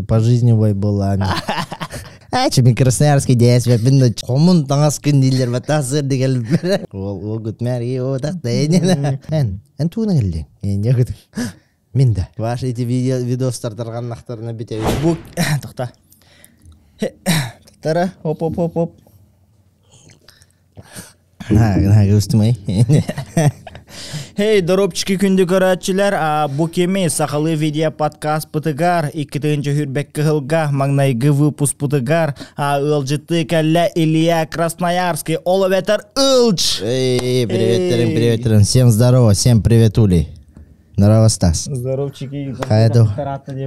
По жизни бой буоллаан. Ачы мен Красноярский дээс бэппин да хомун таҥас күн дииллэр батаасыр дигэл ол ол гутмэр и о так да эн эн тууна келлиң эн мин да ваши эти видео видостар тарҕаннахтарына бүтэбит бу тохта тара оп оп оп оп Густумай. Hey, доропчики күндү көрөөччүлэр, бу кеми сахалыы видео подкаст пытыгар, иккитинчи хүрбек кыһылга, маҥнайгы выпуск пытыгар, ыалдьыттыы кэллэ Илья Красноярский, ол эбэтэр Ылч! Эй, приветтерим, приветтерим, всем здорово, всем привет, Ули. Здорово, Стас. Здоровчики. Хайду.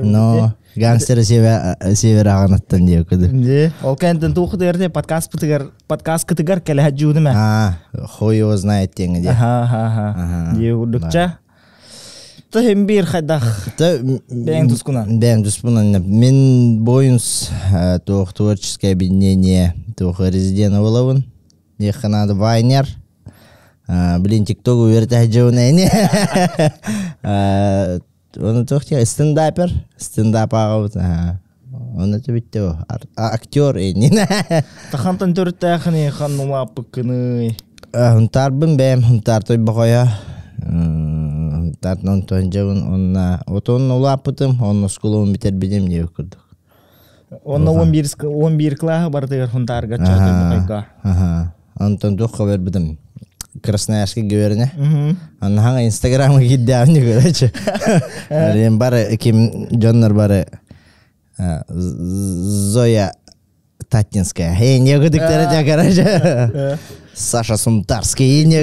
Но гангстеры север аҕанаттан диэ кыды. Де, ол кэнтэн туухытыгар подкаст пытыгар, подкаст кытыгар кэлэһэ дьуудума. А, хуй его знает теңи де. Аха, аха, аха. Дие курдукча. Тыһым биир хайдах. Бэйэҥ тускунан. Бэйэм туспунан. Мин бойунс туох творческое объединение туох резидент буолабын. Диэххэ наада вайнер. Блин, тиктогу үөрэтэ дьоун эни. Оны туох диэ стендапер, стендап ааҕабыт. Оны түбүттэ актер эни. Тахантан төрүттээхини хан улааппыккыный. Хунтаарбын бэйэм хунтаар тойбохойо. Хунтаартан онтон дьабын онна отон улааппытым, онно осколуун бүтэрбитим диэбит курдук. Онно 11 кылааһы барытыгар Хунтаарга чаатырбытайга. Аха. Онтон туох хабарбытым Красноярский гүверне. Аннаһаҥа Инстаграмга киирдэҕим короче. Алин бары ким дьоннор бары Зоя Татинская. Эй, не гыдыктары короче. Саша Сунтарский, не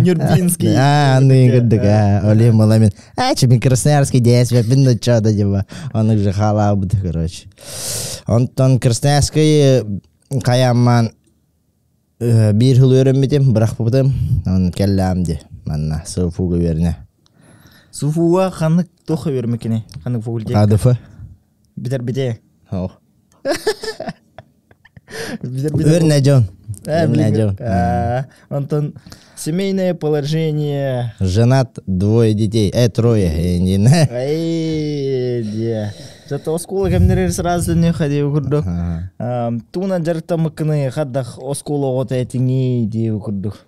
Нюрбинский. А, ну и гыдык, а, Олег Маламин. А, че, мен Красноярский дээс, бин ну чё да деба. Он же халабыт, короче. Онтон Красноярский каямман биир хыл үөрэммитим, бырахпытым. Он кэллэм ди. Манна СФУга үөрэнэ. СФУга ханнык туох үөрэммиккиний? Ханнык факультет? АДФ. Битер бите. О. Битер бите. Үөрэнэ дьон. Үөрэнэ дьон. Онтон семейное положение. Женат, двое детей. Трое. Эй, де. Зато оскуола кэмнэрэр сразу не ходи курдук. Туна дьарыктаммыккыны хаддах оскуола оҕото этиҥий дии курдук.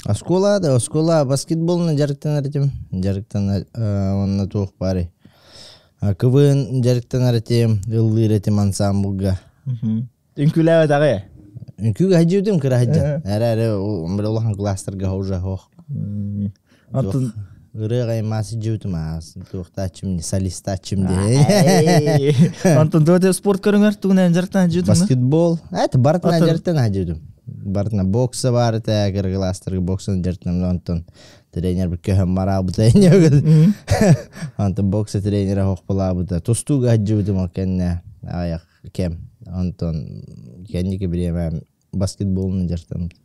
Оскуола да, оскуола баскетболунан дьарыктанар этим. Дьарыктанар онно туох баарый. КВН дьарыктанар этим, ыллыыр этим ансамблга. Үҥкүүлээбэт аҕай. Үҥкүүгэ сылдьыбытым кыра сылдьан. Эрэ эрэ улахан класстарга уже ох. Антон ырыаҕа аймаа сылдьыбытым аас туохтааччым солистааччым дии. Антон туох спорт көрүҥэр тугунан дьарыктана сылдьыбытыҥ? Баскетбол. Это барытынан дьарыктана сылдьыбытым. Барытына бокса баар этэ, кыра класстарга боксаны дьарыктанам онтон тренер бір көһөн мараабыта Онтон бокса тренера хохпалаабыта. Тустууга сылдьыбытым ол кэннэ аяқ кэм. Онтон кэнники бириэмэ баскетболунан дьарыктанабыт.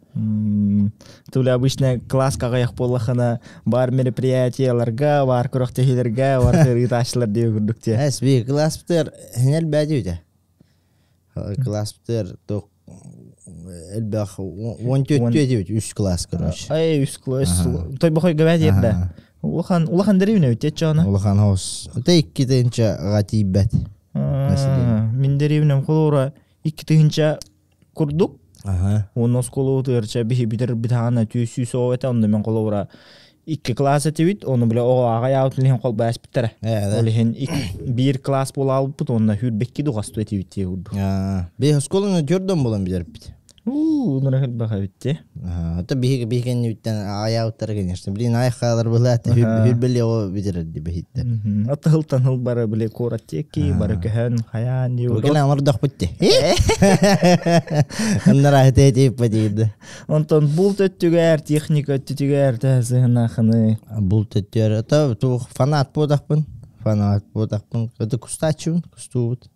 Туля обычно класс аҕыйах буоллахына бар мероприятияларга, бар күрэхтэһиилэргэ, бар ыытааччылар диэ курдук те. Эс би класспытыгар хинэл бээдибитэ. Класспытыгар туох элбэх уон түөрт этибит үс класс короче. Ай үс класс. Тойбохойго бээдиэр да. Улахан улахан дэриэбинэ эбит чоона. Улахан хос. Тэ икки тыһыынчаҕа тиийбэт. Мин дэриэбинэм холуура икки тыһыынча курдук. Уонна оскуолабытыгар биһи бүтэр битаана түүс оҕо этэ, онно мен холобура икки класс этибит, ону бile оҕо аҕай аабытын иһин холбооспуттара. Ол иһин биир класс буолаалбыт, уонна хүүрбэкки дуҕасту этибит дии курдук. Би оскуоланы төрдөн буолан бүтэрбит. Уу, нура элбэх эбит дии. Это биһиги биһигэннибиттэн аҕайаабыттара, конечно. Блин, ай хаалар былаат хүүрбэли оҕо бүтэрэр ди бэһиттэ. Ата хылтан хыл бары бile куорат тиэки, бары көһөн, хайаан дии. Кэлэн олордохпут ти. Аннара хэтэ диирdi. Онтон булт өттүгэр, техника өттүгэр сыһынаахыны. Булт өттүгэр ата туох фанат буотахпын. Фанат буотахпын. Это кустааччыбын, кустуубут.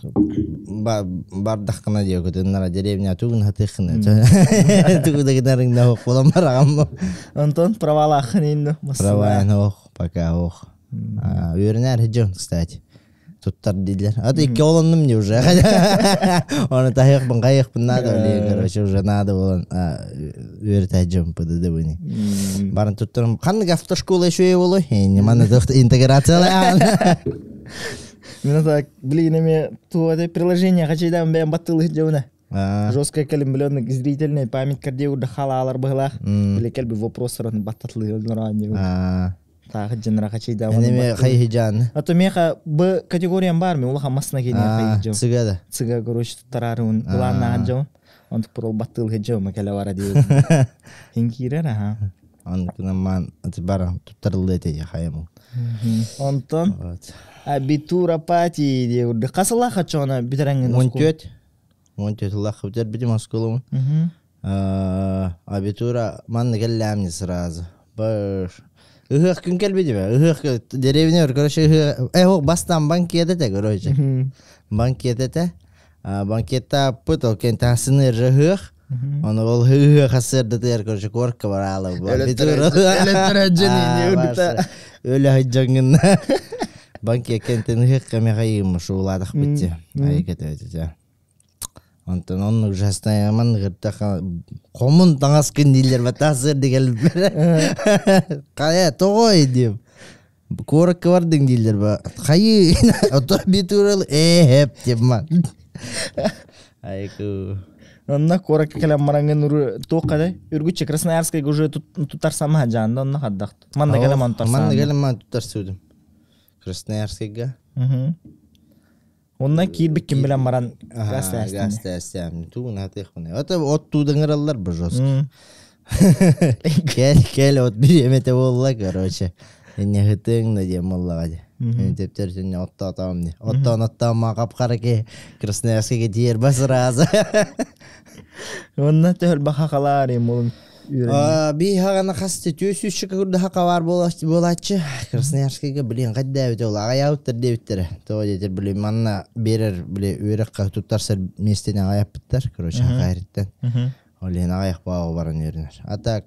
Бардаххына диэ көтөннара деревня тугун хатыххына. Тугу да болан барагам. Онтон правалаахын инну. Права ох, пока ох. Үөрэнэр дьон, кстати. Туттар дииллэр. А икки олоннум не уже. Оны тайыхпын, кайыхпын надо, короче, уже надо болан үөрэтэ дьон ПДД быни. Барын туттарым. Ханнык автошкола еще болой? Не маны интеграциялаан. Мен так, блин, эме туо приложение хачайдан бэйэм баттылы дьэуна. Жесткая кэлин билен зрительная память кардио урда халаалар быһылаах. Биле кэлби вопростарын баттатлы өлнөрөн Тағы жынра хачайда. Эми хайхижан. А то меха Б категориям бар мен улахан масына кене хайхижан. Цыга да. Цыга, короче, тарарыун улааннаан жон. Онтук пурол баттыл хеджо макеле бара дип. Хинкирер аха. Онтунан ман бара туттарылды эте хайым. Онтон абитура пати дип. Касыла хачона битереңин. 14. 14 лах битер битим осколум. Абитура манны келләмни сразу. Баш. Ыһыах күн кэлбити бе. Ыһыах деревня короче ыһыах. Э, бастан банкет эте, короче. Банкет эте. Банкетта пыт ол кен тасыны ыһыах. Оны ол ыһыах асырдытыр, короче, корка баралы. Өлө хыджаңын. Банкет кентен ыһыах кемехайым шууладах битти. Айкете өтө. Онтон оннук жастаяман гыртаха комун таңас күн дииллер батасыр дегел кая тоҕой дип куоракка бардыҥ дииллер ба хайы ото битурал э хеп деп ма айку. Онна куоракка кэлэн мараҥын уру туохха Үргүчче Красноярскайга уже туттарсама жаанда онна хаддахт. Манна кэлэн ман туттарсам. Манна кэлэн ман туттарсуудум. Красноярскайга. Онна киирбиккин билэн маран гастаастаам. Туун хатыахпын. Ото от туудаңыраллар бу жестко. Кел кел от биремете болла, короче. Эне хытың да дем боллага де. Мен тептер сен отта атам де. Оттан оттан ма капкара ке Красноярскийге тиер бас разы. Онна төхөл баха халаар им олум. Би хагана хасты төсүшчү курда хака бар болачы. Красноярскийге, блин, кайда бит ол агаяуттар дебиттер. То детер, блин, манна берер, блин, үйрөккө туттарсар местене агаяппыттар, короче, кайрыттан. Олен агаяк баа баран үйрөнөр. А так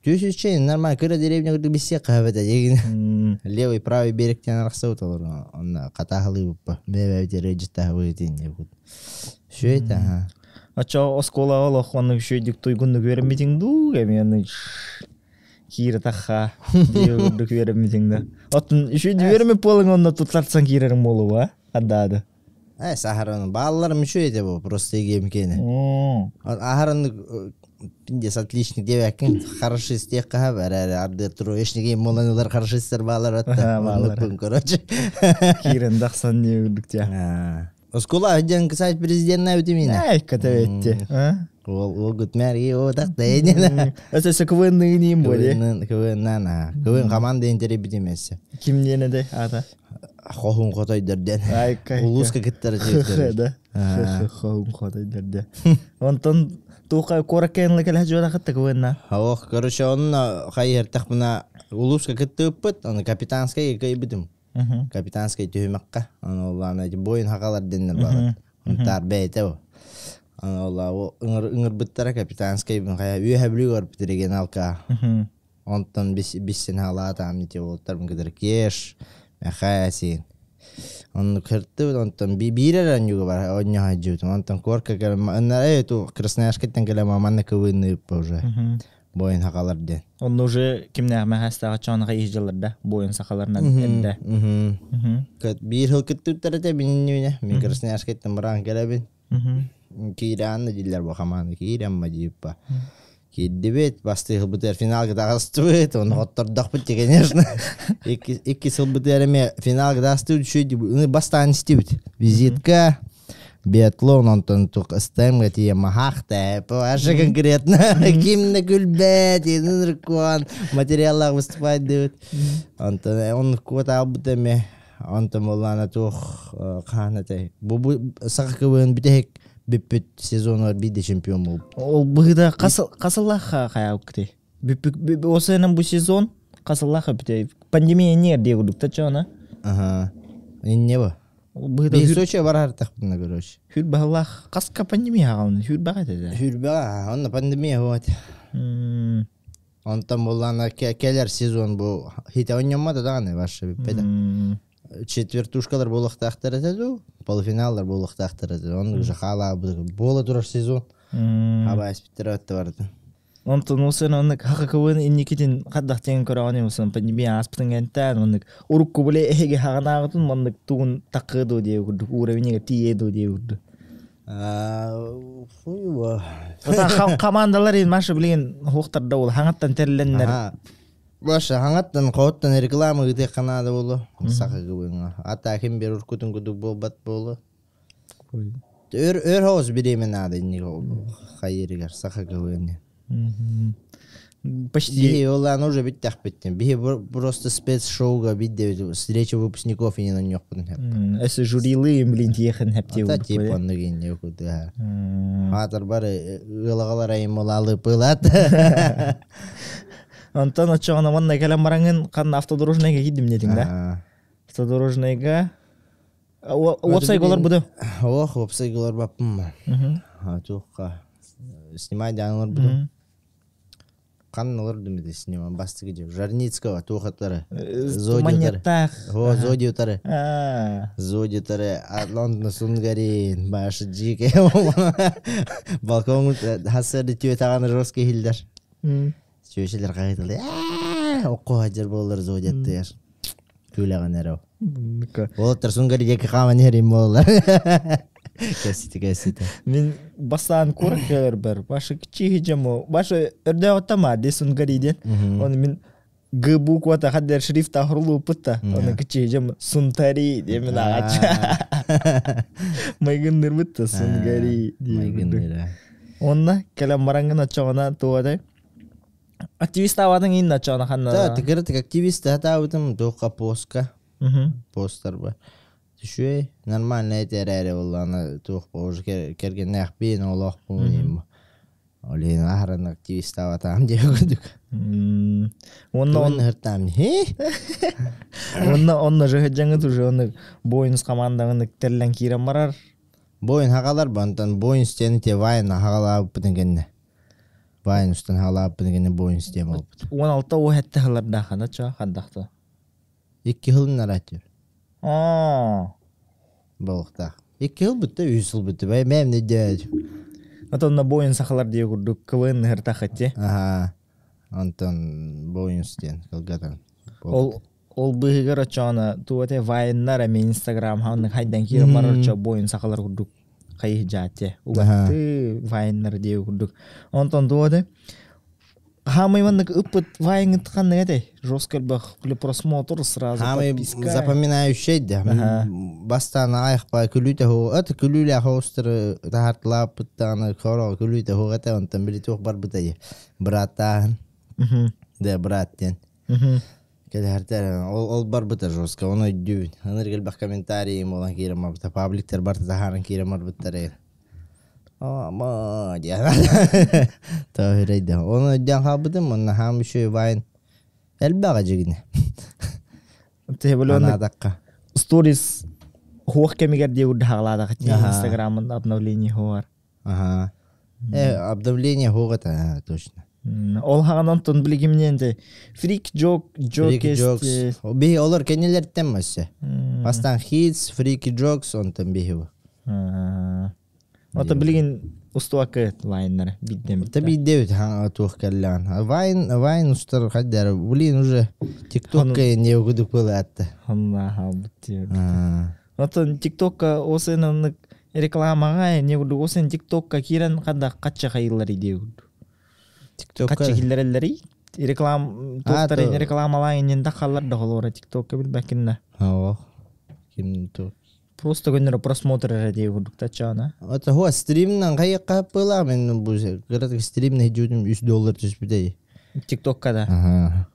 төсүшчү нормально кыра деревня курду биссе кабета деген. Левый, правый берегтен аракса олор. Онна катахалы буппа. Бебе бит режитта бытин деп. Шо это, ха. Ача оскола олох онны шөйдүк туйгунну көрөнмитиң ду эми аны кире таха диюрдук көрөнмитиң да. Оттун шөйдү берме полың онна туттарсаң кирерин болуп, а? Аддаады. Э, сахараны балаларым үшөйдө бу, просто эгемкени. Ахараны пиндес отличник дебекин, хорошист текка бар, арды троечник эми моланылар хорошисттер балалар атта. Балалар. Короче. Кирен даксан диюрдук тя. Оскола ден кысайт президентна битимина. Ай, катабетти. Ол ол гутмәри о так да. Өсө КВН ним боле. КВН КВН на. КВН команда интере битимесе. Ким диene де ата? Хохун хотойдерден. Ай, кай. Улуска кыттар жеттер. Да. Хохун хотойдерде. Онтон туха коракенлы келе жора хатта КВН. Ох, короче, онна хайыр тахмына улуска кыттыппыт, аны капитанская кайбитим. Капитанская түймәккә, аны оланы бойын хакалар деннер бар. Онтар бәйте бу. Аны ола о ыңыр ыңыр биттара капитанская бин хая үйә биле бар битереген алка. Онтон бис биссен халата амни те болтар бин кедер кеш. Махасин. Он кырты онтон би бирер анюга бар оння хаджут. Онтон корка кел анна э ту Красноярскиттен келе маманны кывыны уже. Бойын хакалар ден. Онны уже кимнә мәхәстәгә чанга ижләрдә бойын сакаларынан элдә. Кыт бир хыл кыттыттар эте биннүнә. Мин Красноярскиттен баран келебин. Киран диллер бу хаманы киран ма диппа. Киддибет басты хыл бутер финалга тагастыбыт, оны хоттордох бит, конечно. Икки икки сыл бутер эме финалга тагасты шүйди, бастан истибит. Визитка биатлон онтон тук СТМ тие махахта, вообще конкретно. Кимне күлбет, ныркуан материаллар выступать дебит. Онтон он кута албутеме, онтон болана тух канате. Бу бу сакы кыбын битек бүппүт сезонор биде чемпион болуп. Ол быгда касыллаха хаяукти. Бүппүк осенен бу сезон касыллаха бите. Пандемия не дегудук та чона. Ага. Не ба. Быгда Би Сочи барар тахпына, короче. хүр баллах каска пандемия галны хүр бага деде. Хүрбә, онна пандемия вот. Онтон болана келер сезон бу хите онньомма да даганы башы биппеде. Четвертушкалар болуктактар этеду, полуфиналлар болуктактар этеду. Он уже хала бола турар сезон. Аба эспиттер өттө барды. Онтон усын оннук хакакыбын инникитин хаддах диэн көрөҕүн усын пандемия ааспытын кэнтään оннук урукку биле эһиги хаҕанааҕытын маннык тугун таккыы дуу диэ курдук уровеньга тиийэ дуу диэ курдук. Командалар ин Маша билигин хуохтарда ол хаҥаттан тэрилэннэр. Маша хаҥаттан хоһуттан реклама ыытыахха наада буолуо. Саха кыбыҥа. Ата ким бер уркутун кудук буолбат буолуо. Өр өр хоос бириэмэ наада инник хайырыгар саха кыбыны. Почти. Биһи олаан уже бүттэхпиттин. Биһи просто спецшоуга бидде встреча выпускников инен онньохпутун хэп. Эсэ жюрилы блин тиэхэн хэптиэ Ата тип оннук инне куда. Хаатар бары ыалагалар айыммалаалы пылат. Онтон оччоҕуна манна кэлэн бараҥын ханна автодорожнайга киирдим диэтиҥ да? Автодорожнайга уопсайга олорбутум. Ох, уопсайга олорбаппын. Туохха снимай даан олорбутум. Ханна олордум ити снимай бастыгы дьэ. Жарницкого туохаттары. Зодиутары. О, Зодиутары. Зодиутары Лондон Сунгарин, Маша Джике. Балкон хасыр түөтаҕаны жесткий хиллер. Сүөшелер қайтылы. Оққо хажар болар зодиаттыгар. Күлэҕин эрэ. Уолаттар Сунгари диэки хааман иһэрим буолалар. Кэсити кэсити. Мин бастаан куорат кэлэрбэр башы кичиһи дьомо башы өрдөөҕүттэн ди Сунгари диэн. Оны мин Г буквата хаддер шрифт ахрулууппут та. Оны кичиһи дьомо Сунтари диэмин ааҕач. Майгыннырбыт та Сунгари Майгынныра. Онна кэлэн бараҥҥын оччоҕуна туодай Активист аабатын иин оччоҕуна ханна Да, тыгырытык активист хатаабытым туохха постка. Посттар бар. Түшүөй, нормально этэрээри буоллаҕына туох уже кэргэннээхпин, олохпун Олин аһаран активистаабатаам диэ курдук. Онно он ыһыртаам хи. Онно онно жыһыдьаҥыт уже оннук Боинс командаҕын терлен киирэн барар. Боин хагалар бантан Боинс диэн те Вайн хагалаабыппытын кэннэ. Вайн устан хагалаабыппытын кэннэ Боинс диэн буолбут. 16 о хэтте хылардаахана чо хандахта. Икки хылын араатыр. Аа. Болуктаах. Икки хыл бүтте, үс хыл бүтте. Бай мэм не дээд. Отонно Боин сахалар дии курдук КВН ыһыртахытти. Аха. Онтон Боинс диэн кылгатан. Ол ол быһыгар очоона туоте вайннар эми Инстаграм ханнык хайдан киирэн барар очо Боин сахалар курдук хайыһдьаатте угатты вайннар дии курдук. Онтон туоте Хамай маннык ыппыт вайнгыт ханнык этэй? Жестко элбэх просмотр сразу Хамай подписка. запоминающий да. Бастаан аайахпа күлүүтэ хоо, ат күлүүлэ хоостары таһартылааппыттааны хоро күлүүтэ хоо этэ онтон били туох барбыта братаан. Да брат диэн. Кэлэһэртэр ол ол барбыта жестко, оны өйдүүбүн. Ыныр келбэх комментарий болан киирэн барбыта, пабликтер барта таһааран киирэн барбыттар. Ама диэн. Тоо Оны өйдөөн хаалбытым, онно хаам үшүй вайн элбэҕэ дьигинэ. Те биле Анаадакка. Сторис хуох кэмигэр дии урда хаалаадах Инстаграмын обновление хуар. Ага. Обновление хуогата, точно. Ол хаҕанан тон билигимнен те Freak Joke Freaky Jokes. Jokes. Биһи олор кенелерттен мәссе. Бастан Hits, Freaky Jokes, онтон биһи бу. Ото билигин устуакы вайннар биддем. Та биддебит туох кэллээн. Вайн вайн устар хаддар. Блин уже ТикТокка не угудук было атта. Ханна хаалбыт. Ото ТикТокка осен оннук рекламаға не курдук осен ТикТокка киирен хадда качча хайыллар идея курдук. ТикТокка Качча киллереллери реклам туохтар рекламалаан да халлар да холора ТикТокка билбэккинна. Ох. Ким ту. Просто көннөрө просмотр эрэ дии курдук тачаана. Ото хуа стримнан кайыкка была мен бу кырат стримне жудум 3 доллар түспүтей. ТикТокка да. Ага.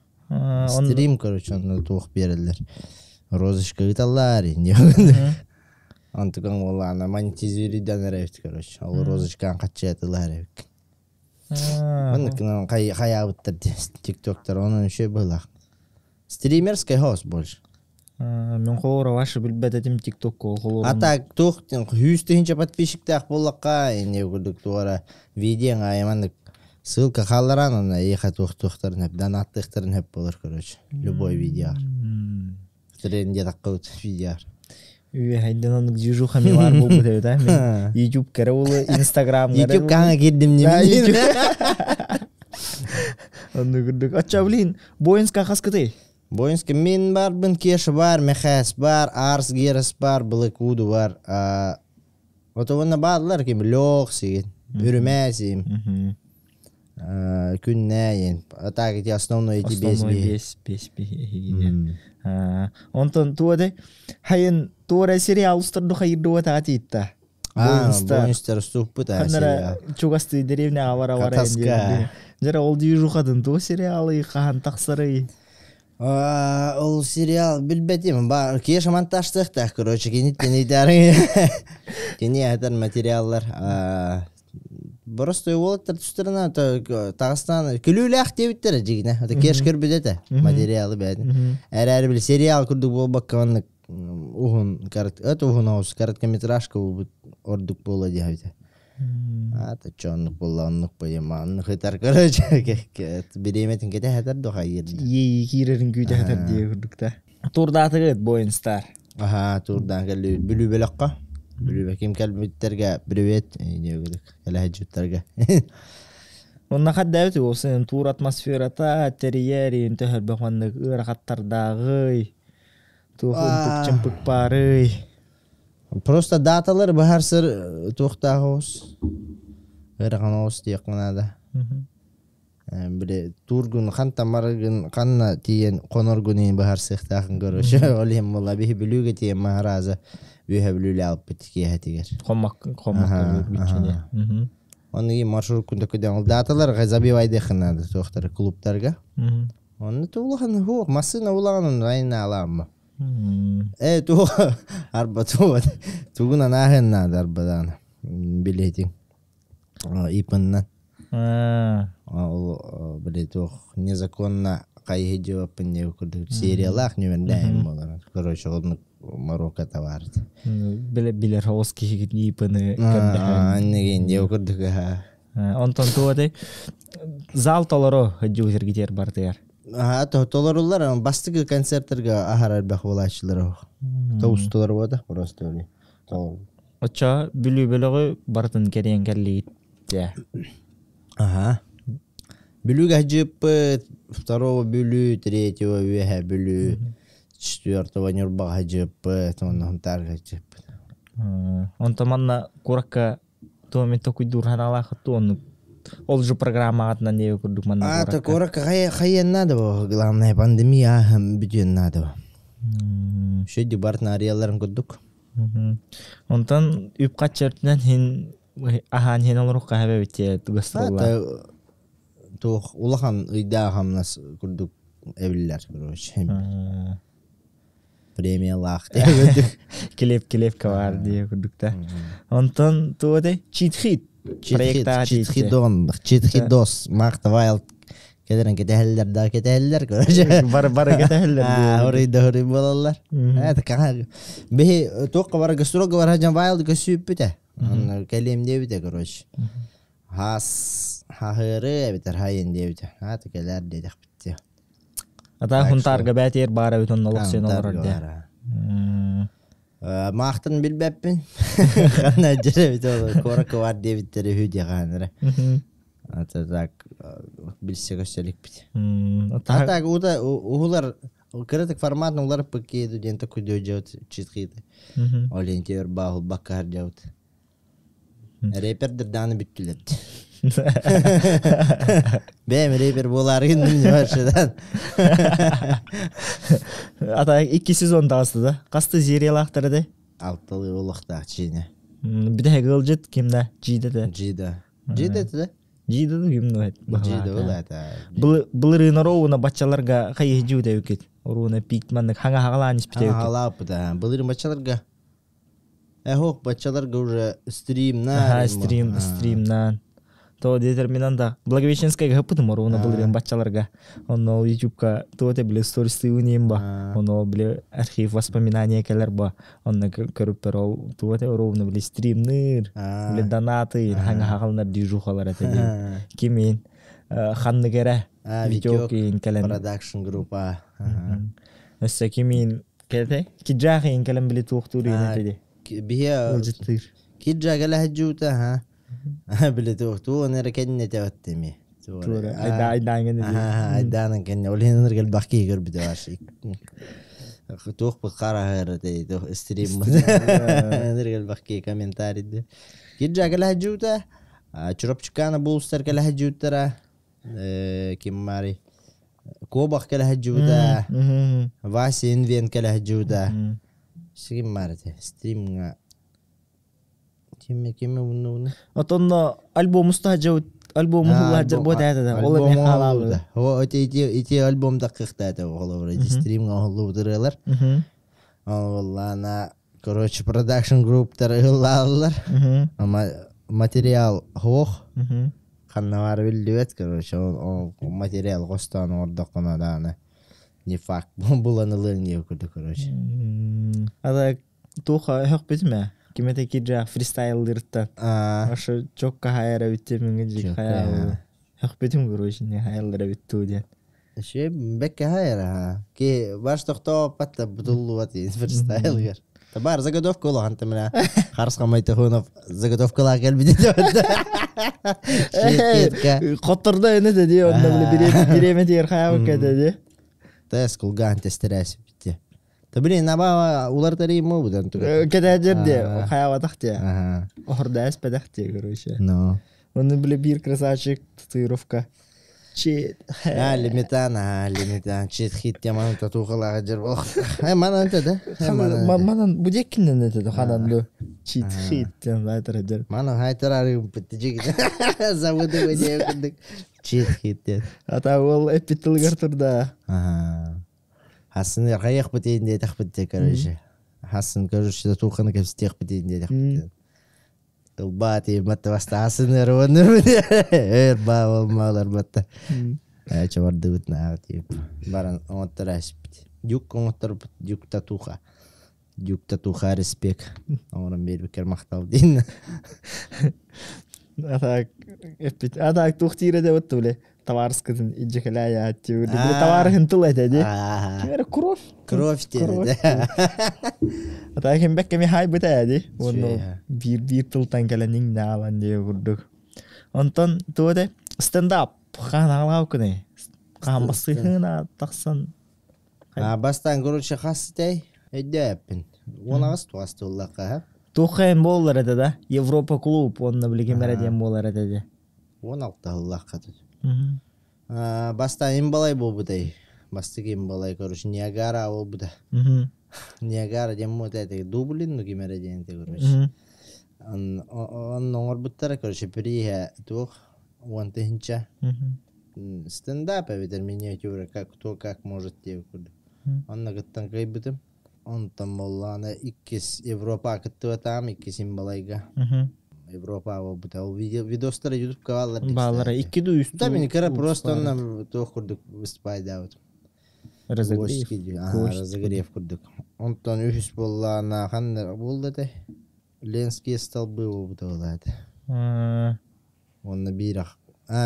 Он Стрим, короче, он туох берелер. Розочка ыталлар. Антыкан олана монетизирден эребит, короче. Ол розочкан каччатылар эбит. Оннукунан хаябыттар тиктоктар, онун еще было. Стримерский хост больше. Мен холора вашы билбет этим ТикТокко холора. А так туох жүз тыһынча подписчиктаах буоллахха эне курдук туора видеоң аймандык ссылка халларан онна иха туох туохтарын хеп донаттыхтарын хеп болор, короче, любой видео тренде таккыбыт видео. Үе хайдан оннук движуха милар болбут эбит а. Мен YouTube кере болу, Инстаграм YouTube каҥа киирдим Да, не. Онну курдук. Оччо блин, Боинска хаскытый? Боинска мин барбын, Кеша бар, Мехес бар, Арс Герас бар, Блэквуду бар. Отуонна бааллар ким Лёх сигин, Үрүмээ сиим. Күннээйин. А так эти основной эти бес Основной бес бес биһиги. Онтон туоде хайын туора сериал устарду хайырдуа таатиитта. Боинстар уступпут Ханнара чугасты деревня авара вара Катаска. Жара ол движухатын туо сериалы хахан тахсарый. Ол сериал билбетим. Ба Кеша монтажтыхтах, короче, киниттен идары. Кини атар материаллар. Просто уолаттар тустарына тағыстан күлүүлээх диэбиттэр дьигинэ. Это кеш көрбүт этэ материалы бэйэтин. Эрээри били сериал курдук буолбакка оннук уһун корот это уһун оҕус короткометражка буолбут ордук буолла диэбитэ. Ата чоннук буолла оннук поема оннук ытар короче бириэмэтин кэтэһэтэр дохайыр. Иэйии киирэрин күүтэһэтэр диэ курдук та. Турдаатыгыт Боинстар. Аха турдаан кэллибит Бүлүү бөлөххө. Бүлүүбэ ким кэлбиттэргэ привет диэбит кэлэһэдьиттэргэ. Онна хаддаабыт уосын тур атмосферата тэрийэр төһөрбөх маннык ыарахаттардааҕый туох ымпык чымпык баарый. Просто даталар быһарсыр туохтаах оҕус. Ыарахан оҕус диэххэ наада. Били туургун хантан бараргын ханна тиийэн хоноргун иһин быһарсыахтаахын короче ол иһин буолла биһи Бүлүүгэ тиийэн маһарааза үөһэ Бүлүүлэ алпыт киэһэтигэр. Хоммаккын хоммаккын бүччүнэ. Оны и маршруткун төкөдөн ол даталар забивайдыхын надо туохтары клубтарга. Онно туулахан хуох массыына улахан айна аламма. Э туох арба туох тугун анааһын надо арбадаана билетиң ипыннан. Ол били туох незаконно хайы жауаппын деп курдук сериялаах нөмердээм болар. Короче, оннук Марокко товарыт. Биле билер хоос киһигит ипыны Аннеген деп курдук. Онтон туоте зал толоро жуутергитер бартыгар. Аха, толорулар бастыгы концерттерге ахар элбэх буолааччылар тоустулар буода просто толор. Оччо Бүлүү бөлөҕү барытын кэриэн кэллигит дьэ. Ага. Бүлүүгэ жыппыт, второго Бүлүү, третьего Үөһэ Бүлүү, четвертого Ньурбаҕа жыппыт, онно Хонтаарга жыппыт. Онтон манна куракка туоми токуйдуур ханаалаахыт оннук ол же программаҕытынан диэби курдук манна А, то куракка хайыан надо бо, главное пандемия бүтүөн надо бо. Шөйдү бартын арыяларын курдук. Онтон үп-хаччы өртүнэн хин аһаан хин олорукка хэбэбит гастролла. Туох улахан ыйдаах хамнас курдук эбиллэр, короче. Премиялаах Килеп килепка бар дие курдук та. Онтон туоте читхит Читхит дон, читхит дос, Марта Вайлд кэлэрин кэтэһэллэр да кэтэһэллэр, короче. Бар бары кэтэһэллэр. Орый да орый буолаллар. Это каха биһи туохха бар гастролга бар хажан Вайлд көсүүппүтэ. Кэлиэм диэбитэ, короче. Хас хаһыры эбитер хайын диэбитэ. Ата кэлэр диэтэхпит. Ата хунтаарга бээтиэр баара эбит онно олох сен олорор дии. Маахтан билбэппин. Ханна дьэрэ эбит ол куоракка бар диэбиттэрэ үһү диэхаанара. Ата так билсе көсөлүкпүт. А так ута уһулар кыратык форматын улар пыккеду диэн такой дьоот читхиты. Ориентир баахул баккар дьоот. Рэпердер дааны бүттүлэр. Бэм рэпер буолаарыгын баршыдан. Ата икки сезон таҕыста да. Хасты сериялаахтара де? Алтылыы олохтоох чиинэ. Бүтэһик ыалдьыт ким да? Джида да. Джида. Джида это да? Джида да ким да? Джида был это. Былырыын оруuna баччаларга хайыһдьуу үкит. Оруuna пик маннык хаҥа хагалаан испите үкит. Хагалааппыта. Былырын баччаларга Эхох баччаларга уже стримна. Аха, стрим, стримнан. То детерминанда Благовещенскайга хаппытым оруна былырын баччаларга. Онно ютубка туоте биле стористы унем ба. Оно биле архив воспоминания келер ба. Онно көрүп ол туоте оруна биле стримныр, биле донаты, ханга хагалнар движухалар эте. Кимин ханныгера Витек келен продакшн группа. Өссө кимин келте? Киджахин келен биле туохтуур эте. Бие Киджа келе хаджута ха. Биле туохтуу онера кенне тебаттеми. Айда айдаанген Айдаанын кэннэ ол иһин элбэх киһи көрбүтэ баар. Туох бу хараһыр туох стрим элбэх киһи комментарийды. Киржа кэлэһдьуута Чурапчыкана булстар кэлэһдьууттара ким мари Кобах кэлэһдьуута Вася Инвен кэлэһдьуута Сигим марите стримҥа Ким ким уну Отонно альбом устаһа альбом уһуллаһа бу тәтә ол эми халаалы. О ити ити ити альбом таккыхтаата холобура ити стримҥа оһоллубутырылар. Ол короче продакшн групптар ыллааллар. Ама материал хоох. Ханна бар биллибэт короче ол материал хостоон оҥордоххуна даҕаны не факт булан ылыаҥ диye курдук короче. Ада туха өһөх битме. Кимете киджа фристайлдырта. Ошо чокка хайара битте миңе жик хая. Өһөх битим короче не хаяллара битту диэн. Ши бекке хайара. Ки баш тохто патта бутуллуат фристайлгер. Табар заготовка улахан тамына. Харс хамайтахунов заготовкалаа келбити деп. Котторда эне де онда биле биреме тиер хая кете де. Тес кулган тестерес битте. Та блин, наба улар тари мо будан туга. Кете жерде хая ватах те. Охорда эспедах те короче. Но. Он биле бир красавчик татуировка. Чит. А, лимитан, а, лимитан. Чит хит яман татухалага жер бол. Э, манан да. Манан бу жеккинен это ханан ду. Чит хит тем айтар жер. Манан хайтар ары битти Заводы веде курдук. Чит хит дед. Ата ол эпитилгер турда. Ага. Хасын каяк битейин де тах битте, короче. Хасын, короче, татуханы кепстех битейин де тах битте. Ылбати матта баста хасын эрваны. Эр ба болмалар батта. Чабарды бит тип. Баран оңоттор ашпит. Дюк оңоттор дюк татуха. Дюк татуха респект. Оңорон бербикер мактал дин. Ата эпит. Ата тухтире де отту биле. Товарскытын иджекеля тип. Товар тыл эте Кимере кровь. Кровь теди. Ата кем бекке ми хай бите ди. Оны бир бир тылтан келенин наалан дие курдук. Онтон туоде стендап хан алау күнэ. Хан басыхына тахсан. А бастан короче хас тей. Эдеппин. Онагыс туасты уллакка. Тухайн боллар эте да. Европа клуб онна биле кемере диэн боллар эте де. 16 уллакка тут. Бастан имбалай болбутай. Бастык имбалай короче Ниагара болбута. Ниагара дем мот эте дублин ну кемере диэн короче. Он оңорбуттара короче приhe туох уон тыһынча. Стендап эбитер миниатюра как кто как может деп курдук. Онна кыттан кыйбытым. Онтон боллаана иккис Европа кыттыбатаам иккис имбалайга. Европа болбута. Ол видеостар ютубка баллар. Баллара икки ду үстү. Да мен кара просто онна туох курдук выступайдаабыт. Разогрев. Разогрев курдук. Онтон үһүс боллаана ханнар болду те. Ленские столбы болбута болаат. Онна бир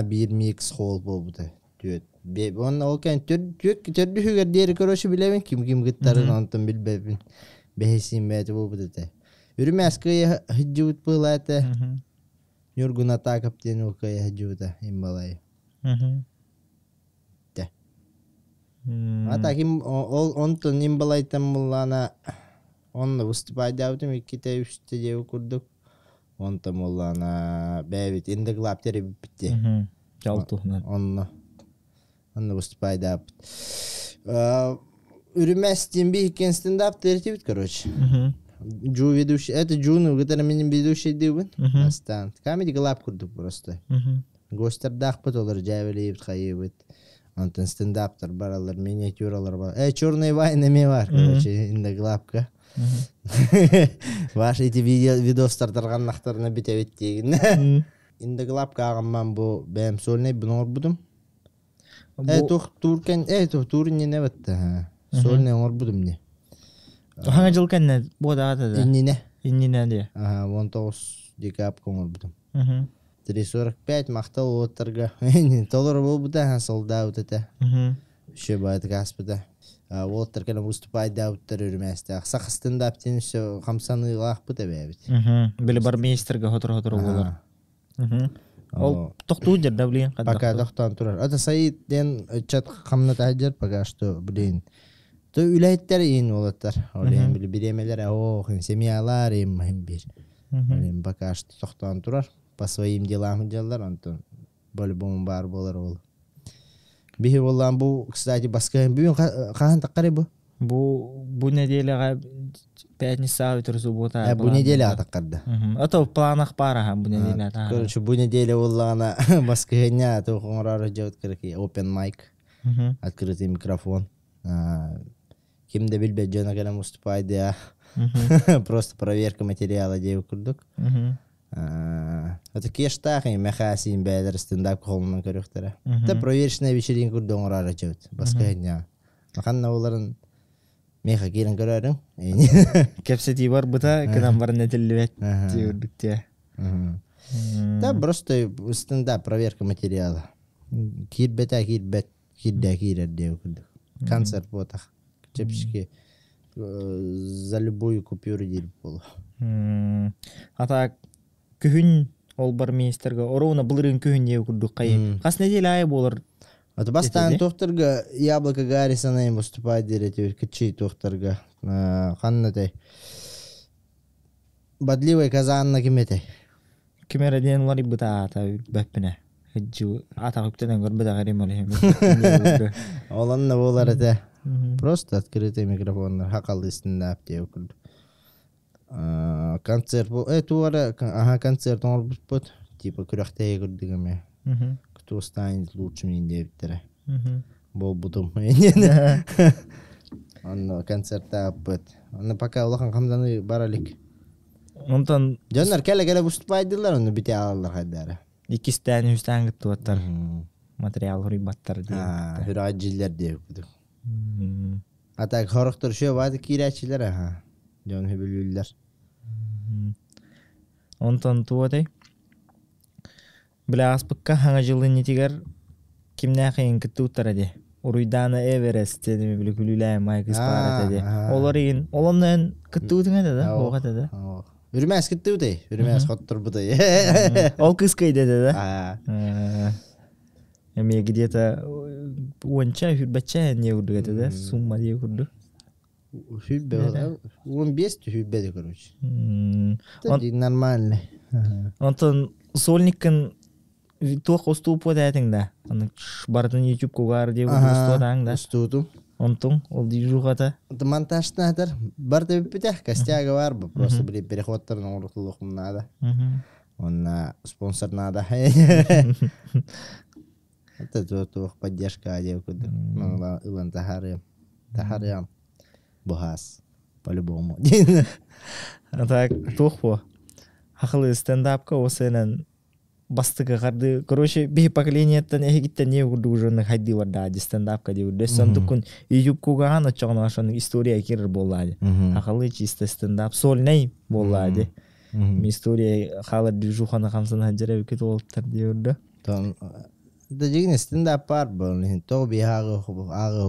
бир микс холл болбута. Түөт. Онна ол кен төрдү хүгер диэри короче билебин ким ким гыттарын онтон билбепин. Бэһисин бэти болбута те. Үрүмэс кыя хыджыбыт былаата. Нюргун атакап диэн ол кыя хыджыбыта имбалай. Те. Ата ким ол онтон имбалайтан буллаана онно выступайдаабытым икките үстэ диэби курдук. Онтон буллаана бэбит индеглап тери битти. Жалтухнан. Онно. Онно выступайдаабыт. Үрүмэс би иккен стендап тертибит, короче. Джу ведущий. Это Джуну, который менин ведущий дибин. Астан. Comedy Club курдук просто. Гостер дахпыт олар жабелейбит, хайыбыт. Онтон стендаптар баралар, миниатюралар бар. Черный вайн эме бар, короче, инде главка. Ваш эти видео видостар тарганнахтарына битебит дегин. Инде главка агамман бу бэм сольный буну орбудум. Тух туркен, тух турин не бетте. Сольный орбудум не. Хаңа жыл кенне бу да да. Иннине. Иннине де. Ага, 19 декабрь орбудум. 3.45 мактал оттарга. Толор болбута, солдаут это. Еще бает гаспыда. Уоттар кэлэн выступайдаабыттар үрүмээстээх. Саха стендап тин все хамсаныылаах быта бэбит. Били бармейстерге хотор хотор болар. Ол тохтуу дьарда блин Пока тохтоон турар. Это Саид диэн ыччат хамната сылдьар пока что, блин. То үлэһиттэр иин уолаттар. Ол иһин били бириэмэлэр ох, семьялар им бир. Ол пока что тохтоон турар. По своим делам дьаллар, онтон по-любому баар буолар ол. Биһи буоллаан бу, кстати, баскыһын бүгүн хаһан таххары бу? Бу бу неделяҕа пятница өтөр суббота. Бу неделя таххарда. А то в планах пара бу неделя. Короче, бу неделя буоллаҕына баскыһынньа туох оҥороору дьабыт кыракый open mic, открытый микрофон. Ким да билбэт дьоно кэлэн выступай Просто проверка материала диэбит курдук. Это кештаах мэхээсиин бэйэлэр стендап холунан көрүөхтэрэ. Это проверочная вечеринка курдук оҥороору дьабыт баскыһынньа. Ханна буларын меха киирэн көрөөрүҥ. Кэпсэтии барбыта кынан баран этиллибэт диурдук тиэ. Да, просто стендап проверка материала. Киирбэтэ киирбэт, киирдэ киирэр диэбит курдук. Концерт буотах. Чэпчэки за любую купюру диир буолуо. А так күһүн ол бар министрга оруна былырыын күһүн диэ курдук хайы. Хас неделя айы буолар Это бастаан туохтарга Яблоко Гаррисона выступать диир этибит кычый туохтарга ханна тэй Бодливый Казанна ким этэй? Ким эрэ диэн уларыйбыта аата бэппинэ. Атах үктэнэн көрбөтөх эрим ол иһин. Ол онно буолар этэ. Просто открытый микрофоннар хакалы стендап диэ курдук. Концерт бу туора аха концерт оҥорбуппут типа күрэхтэһии курдук эмэ. Кто станет лучшим диэбиттэрэ. Буолбутум. Онно концерттаабыт. Онно пока улахан хамданыы бара илик. Онтон Дьоннор кэлэ-кэлэ выступайдылар, онно бите аалалар хайдара. Иккистээн, үһүстээн кыттыбаттар. Материал хуруйбаттар диэн. Хүрэ дьиллэр диэбит. А так хорохтор шө бааты киирээччилэр аха. Дьон хүбүлүүллэр. Онтон туотай? Бile ааспыкка хаҥа дьыл иннитигэр кимнээх иһин кыттыбыттара дии. Уруйдаана Эверест диэн били күлүүлээн майгыс баар этэ дии. Олор иһин олонно эн кыттыбытыҥ этэ да? Суох этэ да? Үрүмээс кыттыбытай. Үрүмээс хотторбутай. Ол кыыс кыйда этэ да? Эмиэ где-то уонча хүрбэччэ не курдук этэ да? Сумма дии курдук. Хүрбэ 15 хүрбэдэ короче. Нормально. Онтон сольниккын туох устууппут этиҥ да? Аны барытын YouTube кугаар диye устуотааҥ да? Устуутум. Онтуҥ ол движухата? Монтажтан атар бар да бүппүтэ костяга бар бу просто блин переходтарын оҥоруллуохум наада. Онна спонсор наада. Это туох поддержка диye курдук. Ылан тахарыам. Тахарыам. Бухас. По-любому. А так туох бу? Хахылы стендапка осенен бастыгы харды. Короче, биһи поколениеттан эһигиттен не курдук уже хайды барда ди стендапка ди урду. Сандукун YouTube кугаан очоҕун ашан история кирер буолла ди. Хахалы чисто стендап сольный буолла ди. История халар движуханы хамсан хаджара бикет олуттар ди урду. Тон да дьигин стендап бар был. Тоҕо биһи ааҕы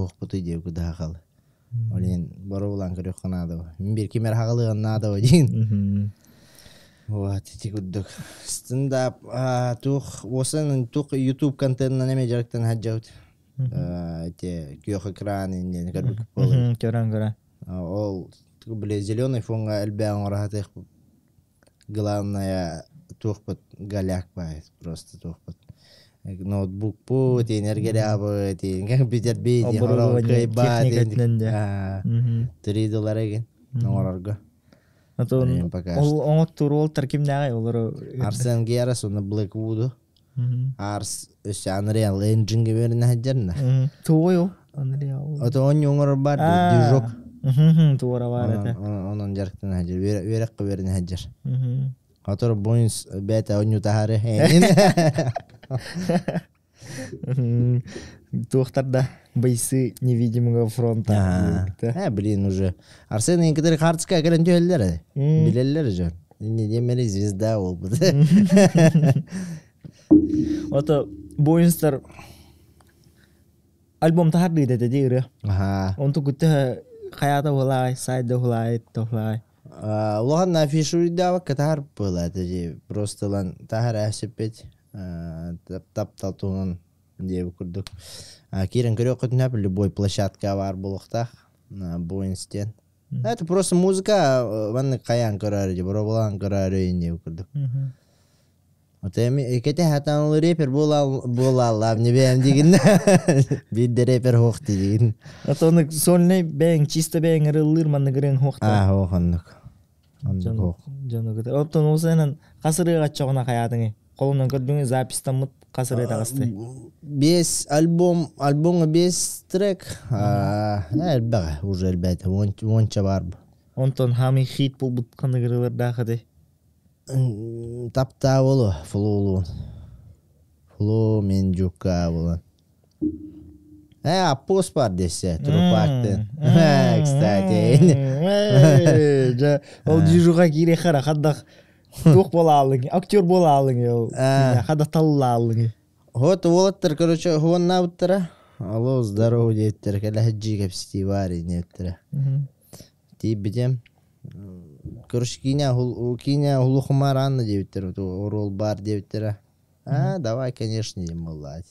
хохпутуй диэ куда хахалы. Олин боруулаан көрүөххэ наада. Мин бир кимер хагалыган наада диин. Вот ити курдук. Стендап туох уосан туох YouTube контентынан эме жарыктан хаджабыт. Те күөх экран иннен көрбүк болор. Көрөн көрөн. Ол бile зеленый фонга элбээн оҥорохатых главное туохпут голяк бай просто туохпут ноутбук бу тиэнергелябы тиэн компьютер би Оборудование, техникатынан да. 3 доллар еген оҥорорго. Атын ол оҥоттуур уолтар кимнээҕий олору Арсен Герас уонна Blackwood Арс өссө Unreal Engine-ге берин сылдьарна. Туой ол Unreal. Ото оонньуу оҥорор бар движок. Туора баар этэ. Онон дьарыктана сылдьар. Үөрэххэ үөрэнэ сылдьар. Хотор Боинс бэйэтэ оонньуу таһаары. Туохтар да бойцы невидимого фронта. Блин, уже. Арсен инкетер хартска кэлэн түһэллэр. Билэллэр же. Не демери звезда буолбут. Ото Боинстар альбом таһардыы этэ дии ырыа. Онту күттэ хайаата уһулаай, сайда уһулаай, тохлаай. Улахан афишуйдаабакка таһар буолла это просто лан таһар әсиппит. Таптал туһунан диэбит курдук. Киирэн көрүөххүтүнэ любой площадка баар буолуохтаах. Буинс диэн. Это просто музыка маннык хайаан көрөөрү дии, боруобалаан көрөөрү диэбит курдук. Эми кэтэ хатан рэпер буолааллаам не бэйэм дигин. Биирдэ рэпер хуох дигин. Ото сольный бэйэҥ чисто бэйэҥ ырыллыыр маннык ырыаҥ хуохта. Аа, хуох оннук. Оннук хуох. Дьону кытары. Оттон ол сенен хас ырыаҕа чоҕуна хайаатыҥый? Холунан көрдүҥ запистаммыт хас ырыа таҕысты? Бес альбом, альбомҥа бес трек. Элбэҕэ, уже элбээтэ. Уонча бар. Онтон хамый хит булбут ханнык ырыалардаах этэй? Таптаа болу, флоулуун. Флоу мен жукка болан. Аппос бар десе, трупактын. Кстати. Жа, ол движуха киире хара хаддах туох буолаалыҥ, актер буолаалыҥ, ол хадах таллаалыҥ. Вот уолаттар, короче, хуоннаабыттара. Алло, здорово диэттэр, кэлэһэджи кэпсэтии баар диэттэрэ. Тиийбитим. Короче, киинэ киинэ улухумаар Анна диэбиттэр, оруол баар диэбиттэрэ. А, давай, конечно, диэн буолла.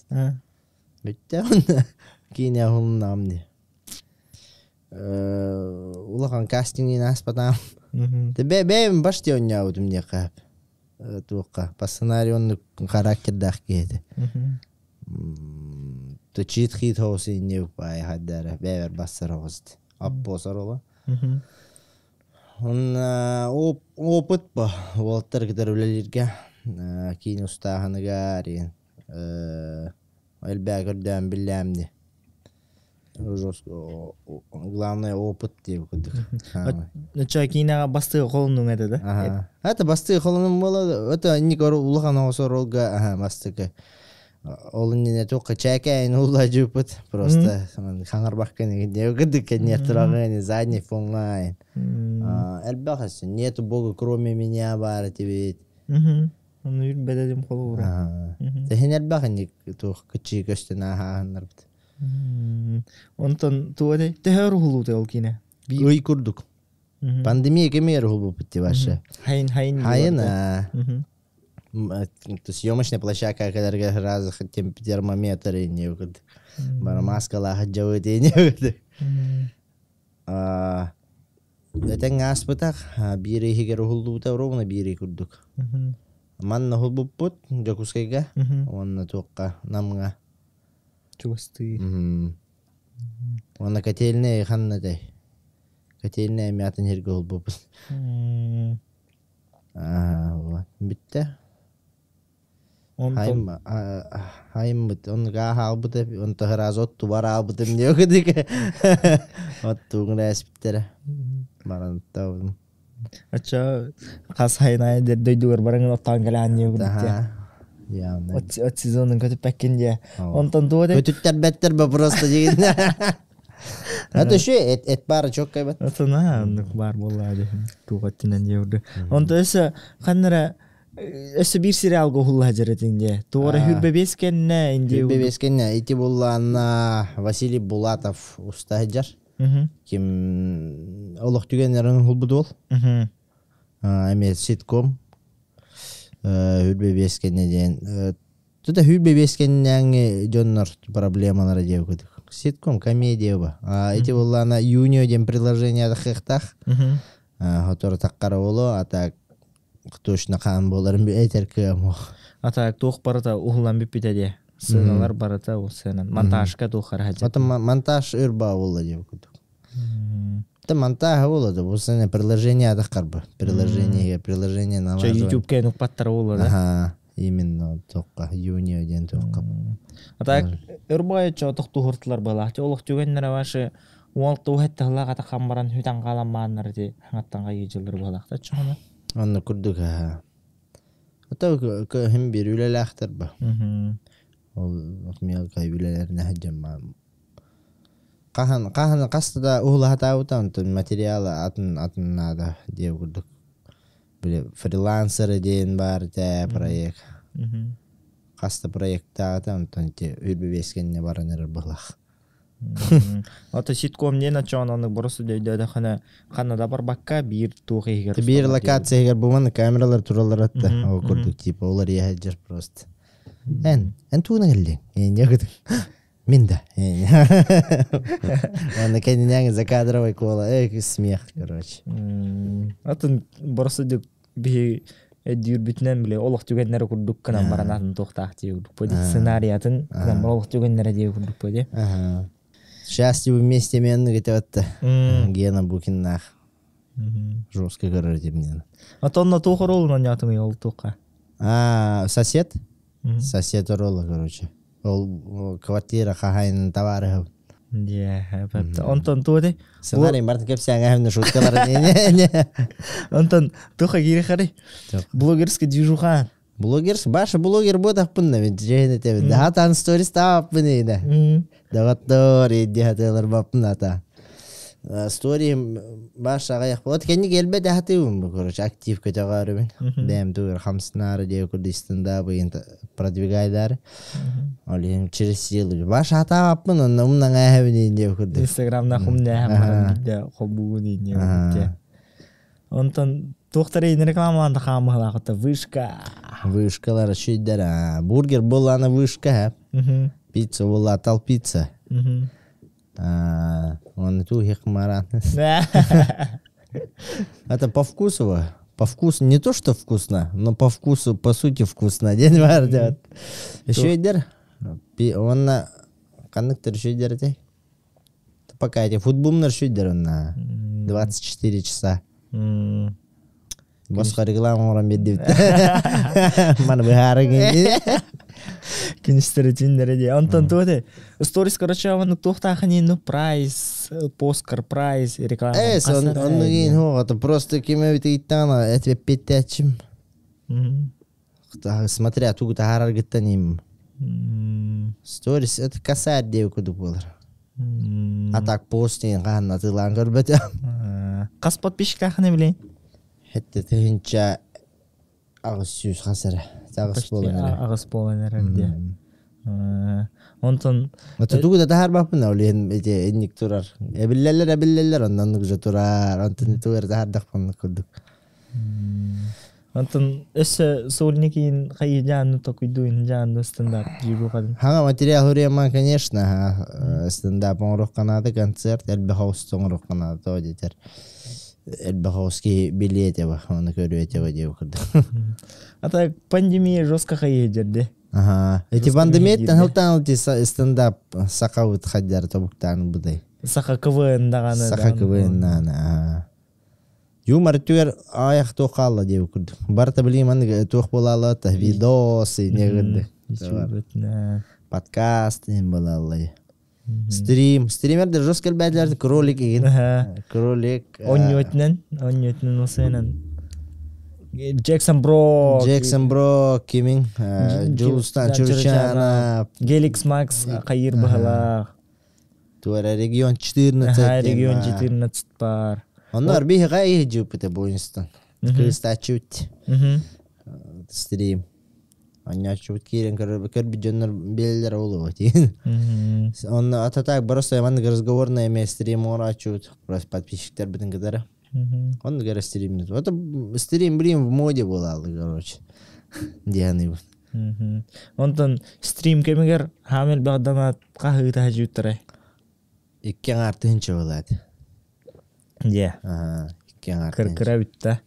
Бүттэ онно киинэ уһулуннаҕым дии. Улахан кастингин ааспатаҕым. Бэйэм башти оонньообутум диэххэ туохха по сценарию оннук характердаах киһи этэ. То чит хит хоус инне баай хаддара бэйэбэр бассар оҕус аппосар ола. Онна опыт ба уолаттар кытары үлэлииргэ киин устааһыныгар элбээ көрдөөн биллээм ди. Главное опыт диэбит курдук. Оччо киинэҕэ бастыгы холонуҥ этэ да? Это бастыгы холонум буола, это инник улахан оҕосор олга бастыкы. Ол иннинэ туохха чээкэйин улла жуппут просто хаҥарбаккын кыдык нет тураҕын задний фоҥҥа элбэх өссө нету бога кроме меня баар этибит. Ону үрбэдэлим холобура. Тэһин элбэх инник туох кычыы көстөн ааһаһыннарбыт. Онтон туох этэй? Төһө уһулуутай ол киинэ? Ый курдук. Пандемия кэмигэр уһулбуппут ти вообще. Хайын хайын. Хайын съемочная площадка кэлэргэ сразу термометр не бара маскалаах дьабыт не Этэҥ ааспытах биир иһигэр уһуллубута ровно биир курдук. Манна уһулбуппут Дьокуускайга уонна туохха Намҥа. Чугастыы. Уонна котельная ханна этэй? Котельная мятын сиргэ уһулбуппут. Бүттэ. Онтон Хайыммыт он гаахаалбыт онто сразу оттубар аалбытым диэкидик оттуугун ээспиттэрэ баран оттообутум Оччо хас хайын дойдугар бараҥын оттоон кэлээн диэбит явно От сезонун көтүппэккин диэ. Онтон туо де көтүттэрбэттэр ба просто дигин Это еще эт эт баара чоккай бат. Отона оннук баар буоллаа дии. Туох өттүнэн диэбит. Онто өссө ханнара өссө биир сериалга уһулла дьэрэтиҥ дии. Туора хүрбэ бес кэннэ инди Хүрбэ бес кэннэ ити буллаанна Василий Булатов уста сылдьар. Ким олох түгэннэрин уһулбут уол. Эмиэ ситком. Хүрбэ бес кэннэ диэн Тута хүрбэ бес кэннээҥи дьоннор проблемалара диэбит. Ситком комедия ба. Ити буллаана Юнио диэн приложение тахыахтаах. Хотору таххара буолуо, а так точно хаан буоларын этэр кыам ох. А так туох барыта уһулан бүппүтэ диэ. Сыаналар барыта ол сыанан. Монтажка туох хараһа Ото монтаж ырба буолла диэбит курдук. Это монтаж буолла да, бу сцена приложение таххарба. Приложение, приложение Чэ налаживаем. YouTube-ка нукпаттара буолла да. Ага, именно тоққа, Юнио диэн тоққа. А так ырбай чо тохтуһуртулар была. Чо олох түгэннэрэ ваши уол туһэт тыллаах атахан баран хүтэн хаалан бааннар ити хаҥаттан хайыы дьыллар буолаахта чоҕоно. Онно курдук аха. Ото хим бир үлэлээхтэр ба. Ол мелкай үлэлэринэ сылдьаммаан. Хаһан хаһан хаста да уһулаһатаабыта онтон материала атын атын наада диэ курдук. Били фрилансеры диэн баар этэ проект. Хаста проектаата онтон ити үрбү бескэннэ баран эрэр быһылаах. Ото ситком диэн очоон оннук боросту дөйдөөдөхөнө ханна да барбакка биир туох иһигэр Биир локация иһигэр буман камералар тураллар атта. Ол курдук типа олар иһэ сылдьар просто. Эн, эн тугуна кэллиҥ? Мин да. Аны кэннинээҥи закадровый кола, эй, смех, короче. Атын боросудик биһи өйдүүрбүтүнэн бile олох түгэннэрэ курдук гынан баран атын туохтаах дии курдук бу сценариятын гынан олох түгэннэрэ дии курдук бу дии. Счастливы вместе мен гетебетте. Гена Букиннаах. Жестко көрөр этим. Атонна туох оруолун оонньоотуҥ ол туохха? А, сосед? Сосед оруола, короче. Ол квартира хаһайынын табаарыһым. Дьэ, онтон туох этэй? Сценарий бартын кэпсээҥ шуткалар не Онтон туохха киирэхэрий? Блогерский движуха. Блогер, баша блогер буотахпын да дьэһин этэбин. Да таан сторис тааппын иде. Доҕоттоор иди хатылар баппын ата. Стори баша аҕыйах вот кэнни келбет ахатыыбын короче актив көтөҕөөрүбүн. Бэйэм тугар хамсынаары диэ курдук стендабы продвигайдары. Ол иһин через силу. Баша атаабаппын онно умнаҥ ээһэбин диэ курдук. Инстаграмна хумнээһэн баран биирдэ холбуугун иинниэ Онтон туохтары иин рекламалаан да хаамыһалаахыта вышка. Вышкалар үчүйдэр. Бургер буоллаана вышка һэ. Пицца буолла тал пицца. Он ту хихмаран. Это по вкусу. По вкусу не то, что вкусно, но по вкусу, по сути вкусно. День бар деп. Үчүйдер. Онна ханныктар үчүйдер этэй? Пока эти футболнар үчүйдер онна. 24 часа. Боско реклама оҥорон биэрдибит. Маны быһаарыҥ Күнүстэри түүннэри дии. Онтон туох этэй? Сторис, короче, маннык туохтаахын иһин, ну, прайс, поскар прайс, реклама. Эс, оннук иһин хуоҕа, просто ким эбит ыйыттаҕына эппиэттээччим. Смотря тугу таһаараргыттан им. Сторис это косарь диэбит курдук буолар. А так пост диэн хаһан атыылаан көрбөтөм. Хас подписчиктаахын билейин? Хетте тыһыынча 800 хас эрэ. Аҕыс буолан эрэ. Аҕыс буолан эрэр диэ. Онтон Тугу да таһаарбаппын ол иһин ити инник турар. Эбиллэллэр эбиллэллэр оннон оннук же турар. Онтон тугу эрэ таһаардахпын курдук. Онтон өссө сольник иин хайыы дьаанны токуйдуу дьаанны стендап дьиибу-хадын. Хаҥа материал хурияман, конечно, стендап оҥоруохха концерт элбэх оҕус оҥоруохха наада тоҕо диэтэр элбэх оҕус киһи билиэ этэ оны көрүө этэ диэбит курдук. А так пандемия жестко хайыы дьэрди. Ага. Эти пандемияттан хылтаан стендап сахабыт хаддар тобуктаан будай. Саха КВН даҕаны. Саха КВН даҕаны. Юмор өттүгэр аайах туох хаалла диэбит курдук. Барыта билигин маннык туох буолаалла видос не курдук. Подкаст иһин буолаалла. Стрим. Стримердер жестко элбээтилэр кролик игин. Кролик. Онньуотунан, онньуотунан осуйанан. Джексон Бро. Джексон Бро, кимин, Джулстан Чурчана. Геликс Макс хайыр быһалаах. Туора регион 14. Регион 14 бар. Онно арбиһига иһдьүүппүтэ буйунстан. Кыыстааччыбыт. Стрим. Анньааччыбыт киирэн көрбүт дьоннор билэллэр ол тиин. Онно ата так просто маннык разговорное эмэ стрим оҥорооччубут. Просто подписчиктарбытын кытары. Оннук эрэ стриммит. Это стрим, блин, в моде буолаалы, короче. Дианы. Онтон стрим кэмигэр хаамел баҕданат хаһыыта хажүүттэрэ. Икки аҥаар тыһыынча буолаат. Дьэ. Икки аҥаар. Кыр-кыра бүттэ.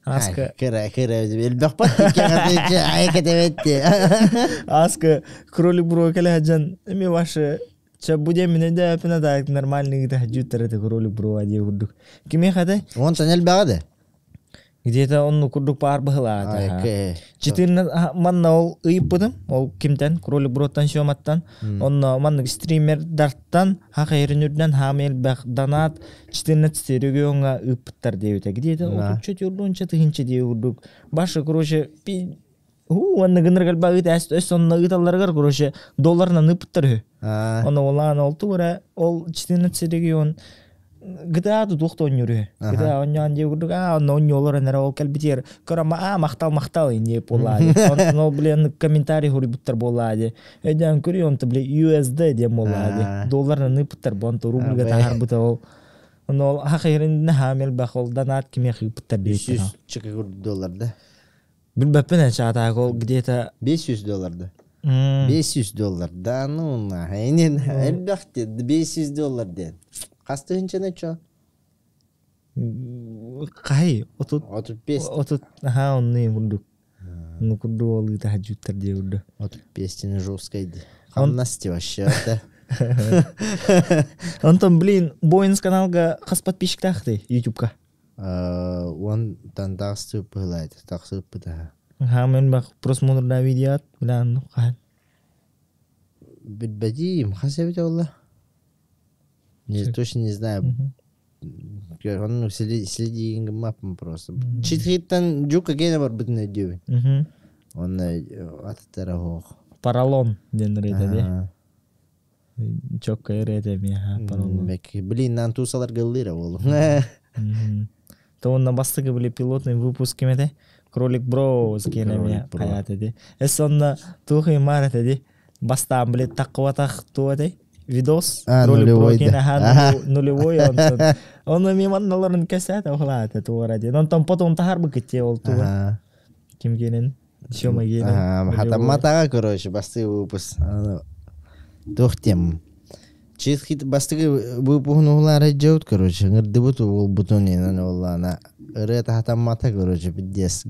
Аска кыра кыра элбэхпат икки аҥаар тыһыынча ай кэтэбэтти. Аска кролик бро кэлэ дьон эми ваши Чэ бу диэн мин өйдөөппүнэ да нормальный ыыта сылдьыбыттар этэ кролик бро диэ курдук. Кимиэхэ этэй? Онтон элбэҕэ да? Где-то онну курдук баар быһылаата. Четырна манна ол ыйыппытым, ол кимтэн, кролик броттан Сёматтан. Онно маннык стримердартан хах эрин үрдүнэн хаам элбэх донат 14 региоҥҥа ыыппыттар диэбитэ. Где-то отучча төрдүнчэ тыһынча диэ курдук. Башы, короче, уонна гыннар кэлбэ ыыт өс онно ыыталларыгар короче долларынан ыыппыттар үһү. Онно улаан ол тугура ол 14 регион GTA туох да оонньуур үһү. GTA оонньоон диэ курдук аа онно оонньуулар эрэ ол кэлбитигэр көрөмө аа махтал махтал инниэ буоллаа диэ. Онтон ол блин комментарий хуруйбуттар буоллаа диэ. Өйдөөн көрүй онто блин USD диэн буоллаа диэ. Долларынан ыыппыттар бу онто рубльга таһаарбыта ол. Онно ол хахайрын наһаа элбэх ол донат кимиэхэ ыыппыттар диэбиттэр. 300 чыка доллар да? Билбэппин ээ чаатаак ол где-то 500 доллар да? 500 доллар. Да ну нахрен. Элбэх 500 доллар диэн. Хас тыһыынчаны чо? Хай, отут 35. Отут, аха, онны курдук. Ну курдук ол ыыта хаджуттар дии курдук. 35 жесткой ди. Хамнасти вообще это. Онтон, блин, Боинс каналга хас подписчиктаахты Ютубка? Уон тан тахсып быһылайт, тахсып бытаха. Ха, мен бах просмотр да видео, бля, ну хаан. Билбэтиим, хас эбит олла? Не, точно не знаю. Онну следиин гыммаппын просто. Читхиттан жука гене бар бытын өйдүүбүн. Онно атыттара хоох. Поролон диэн ырыта ди. Чокка ырыта миэхэ поролон. Блин, нан тусалар галлыра болу. То онно бастакы били пилотный выпуск кимете? Кролик Бро киэнэ хаята ди. Эс онно туох маар этэ ди. Бастаан били таккыбатах туо этэй? Видос. Кролик Бро киэнэ аха нулевой онтон. Ону ми манналарын кэсээтэ охлаата туора диэн. Онтон потом таһарбыкыт ол туга. Ким киэнин? Сёма киэнин. Хатамматаҕа короче бастыы выпуск. Туох тем. Чисхит бастыгы выпуһун уһулаары дьэут, короче, ыңырдыбыт уолбутун инэн оллаана ырыа тахатаммата, короче, пиздец.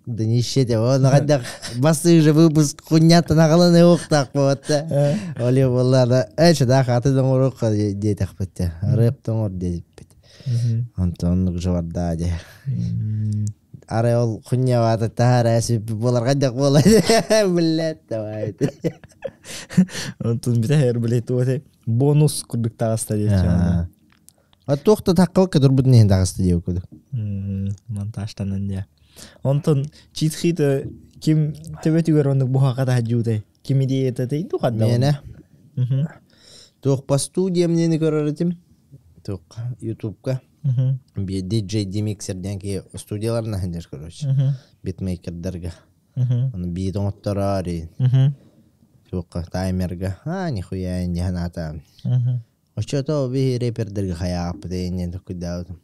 Да не ищете, он хайдах бастыы же выпуск хуйнятан аҕалан уохтаах буолта. Оли буоллаана, эче да хаты доҥорук диэтэхпит рэп тоҥор диэппит. Онтон оннук жовардаа де. Арай ол хуйнявата таһара сүппүт буолар хайдах буолар. Блядь, давай. Онтон бүтэһэр блядь туоте бонус курдук таҕыста диэччи. А туох да таккалка турбутун иһин таҕыста диэбит курдук. Монтажтанан дьэ. Онтон читхит ким төбөтүгэр оннук буһака таһдьуутай? Ким идеята тэй тухадда? Миэнэ. Туох по студиям диэни көрөр этим. Туох Ютубка. DJ Demixer диэн киһи студияларына сылдьар, короче. Битмейкердерге. Оны бит оҥоттороор туохха таймерга. А, нихуя не ханаата. Оччото биһи репердерге хайааппыт эйиннен токкуйдаабытым.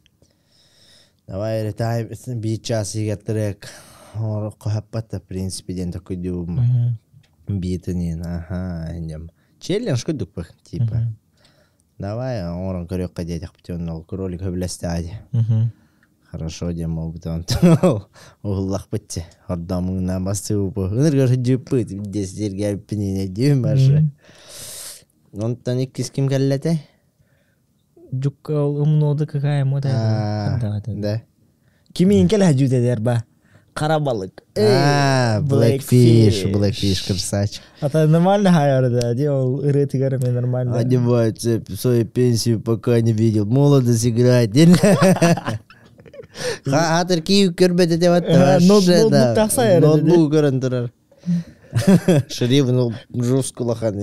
Давай тайм биир час иһигэр трек хаппат в принципе диэн токкуйдуубум. Битинин, аха, иннем. Челлендж курдук типа. Давай оҥорон көрүөххэ диэтэхпит онно ол кролик хөбүлэстэҕэ Хорошо диэн буолбут уһуллахпыт хордоомуҥнаан бастыыбыт ыныргар сылдьыппыт десергээбиппин диим башы. Онтон иккис ким кэллэтэ? Жукка ол умнуоду какая мода. Да. Кимин кэлэ жүдедер ба? Қара балык. А, Blackfish, Blackfish, красавчик. А то нормально хайар, да, ол ырытыгар мен нормально. Одевает цепь, свою пенсию пока не видел. Молодость играет. Хатыр киіп көрбөт деп атты. Ноутбук тахса Ноутбук көрөн турар. Шериф, ну, жестко лахан,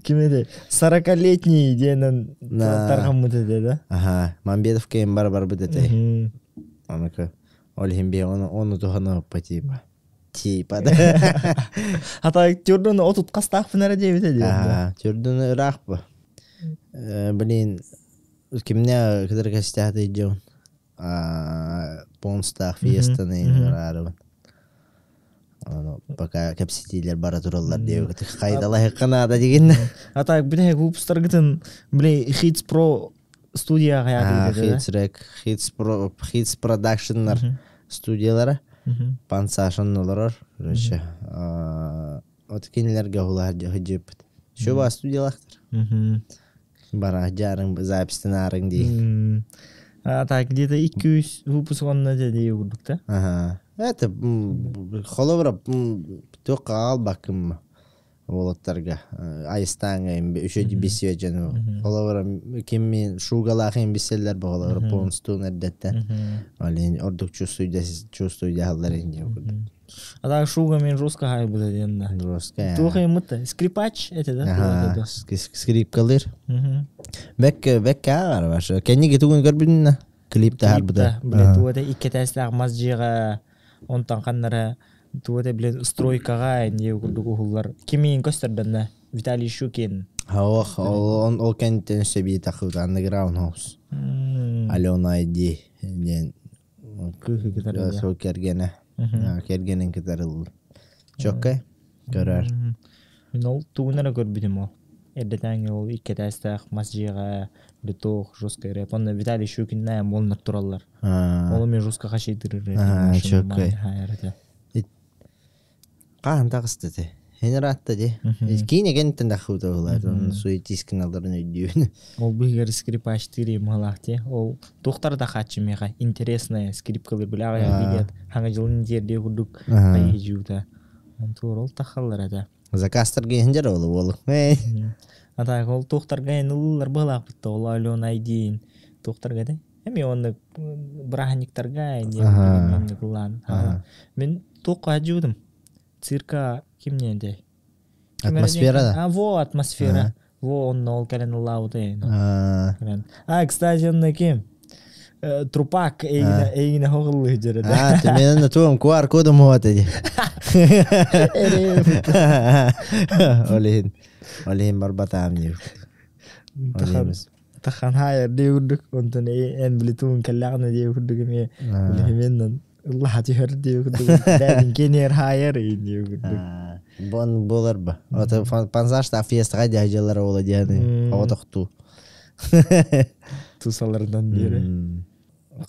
Ким эти? 40-летний диэнен тархаммыт эте, да? Ага, Мамбетов кем бар бар бит эте. Аныка, ол хим оны оны тухана по типа. Типа, да. Хата түрдөн отут кастаах фынара диэбит эти. Ага, түрдөн ыраах ба. Блин, кимне кыдыр кастааты жон. Понстах фиестаны барарыбын. Пока кэпсэтиилэр бара тураллар диэбит. Хайдалаһы канада деген. А так, бля, выпусктаргытын, бля, Hits Pro студия хаяты. Hits Rec, Hits Pro, Hits Production'нар студиялара. Пансашын олорор. Короче, от кинилерге хулар хыжыппыт. Шуба студиялахтар. Бара жарың записьтен арың дии. А так, где-то 200 выпуск онна дии курдук да? Ага. Это холобра туох аалбаккым уолаттарга айыстааҥа үчү бисиэ дьону холобра кимми шугалаахын бисселлер бу холобра понстуун эрдэттэн олин ордук чувствуйда чувствуйда инде курдук. А так шуга мен жестко хай будет да. Жестко. Туох мытта. Скрипач это да? Ага, скрипкалыр. Бэк бэк аар башы. Кенниге тугун көрбүннэ. Клип тахар. Бля, туота иккетээслээх мас жига онтан ханнара туота, блин, стройкага не курдук ухуллар. Кимин көстөрдөннө? Виталий Щукин. Ох, ол ол кенттен сөби тахыт Underground House. Алена Айди ден Кыхы кытары. Сол кергене. Кергенен кытарыл. Чокка. Көрөр. Мин ол тугун эрэ көрбүтүм ол. Эрдэтээҥи ол икки этээстээх мас дьиэҕэ биток, жесткий рэп. Онно Виталий Щукиннаан буолнар тураллар. Ол эмиэ жестко хачайдырыр Чөккөй. Хаһан таҕыста ити? Эн ыраатта дии. Киинэ кэнниттэн таххыбыта быһыылаах. Суетискин алларын өйдүүбүн. Ол быһыгар скрипачтыыр мыһылаах дии. Ол туохтар да хааччы миэхэ интересная скрипкалар билэ аҕыйах диэт хаҥа дьылын тиэрдиэ курдук хайыһыдьуута. Онтуор ол тахаллар этэ. Заказтарга иһин дьэр ол уолу. А так ол туохтарга эн ыллылар быһылаахпыт ол Алена Айдин туохтарга этэй? Эми оннук бырааһынньыктарга оннук ыллаан. Мин туохха дьуудум. Цирка кимнен этэй? Атмосфера да? А, во, атмосфера. Во, онно ол кэлэн ыллаабыта. А, кстати, онно ким? Трупак эйигинэ хоҕуллуу дьэрэ да. А, мен туом QR кодум хуат эди. Олин, олин барбатаам диир. Тахан хайар дии курдук, онтон эн билитуун кэллэҕинэ дии курдук эмиэ билиһименнэн ыллаха түһэр дии курдук бэдин кенер хайар дии курдук. Бон болар ба. Ото пансашта фиестаға дьаһдьалар ола диэни оҕотохтуу. Тусалардан диэри.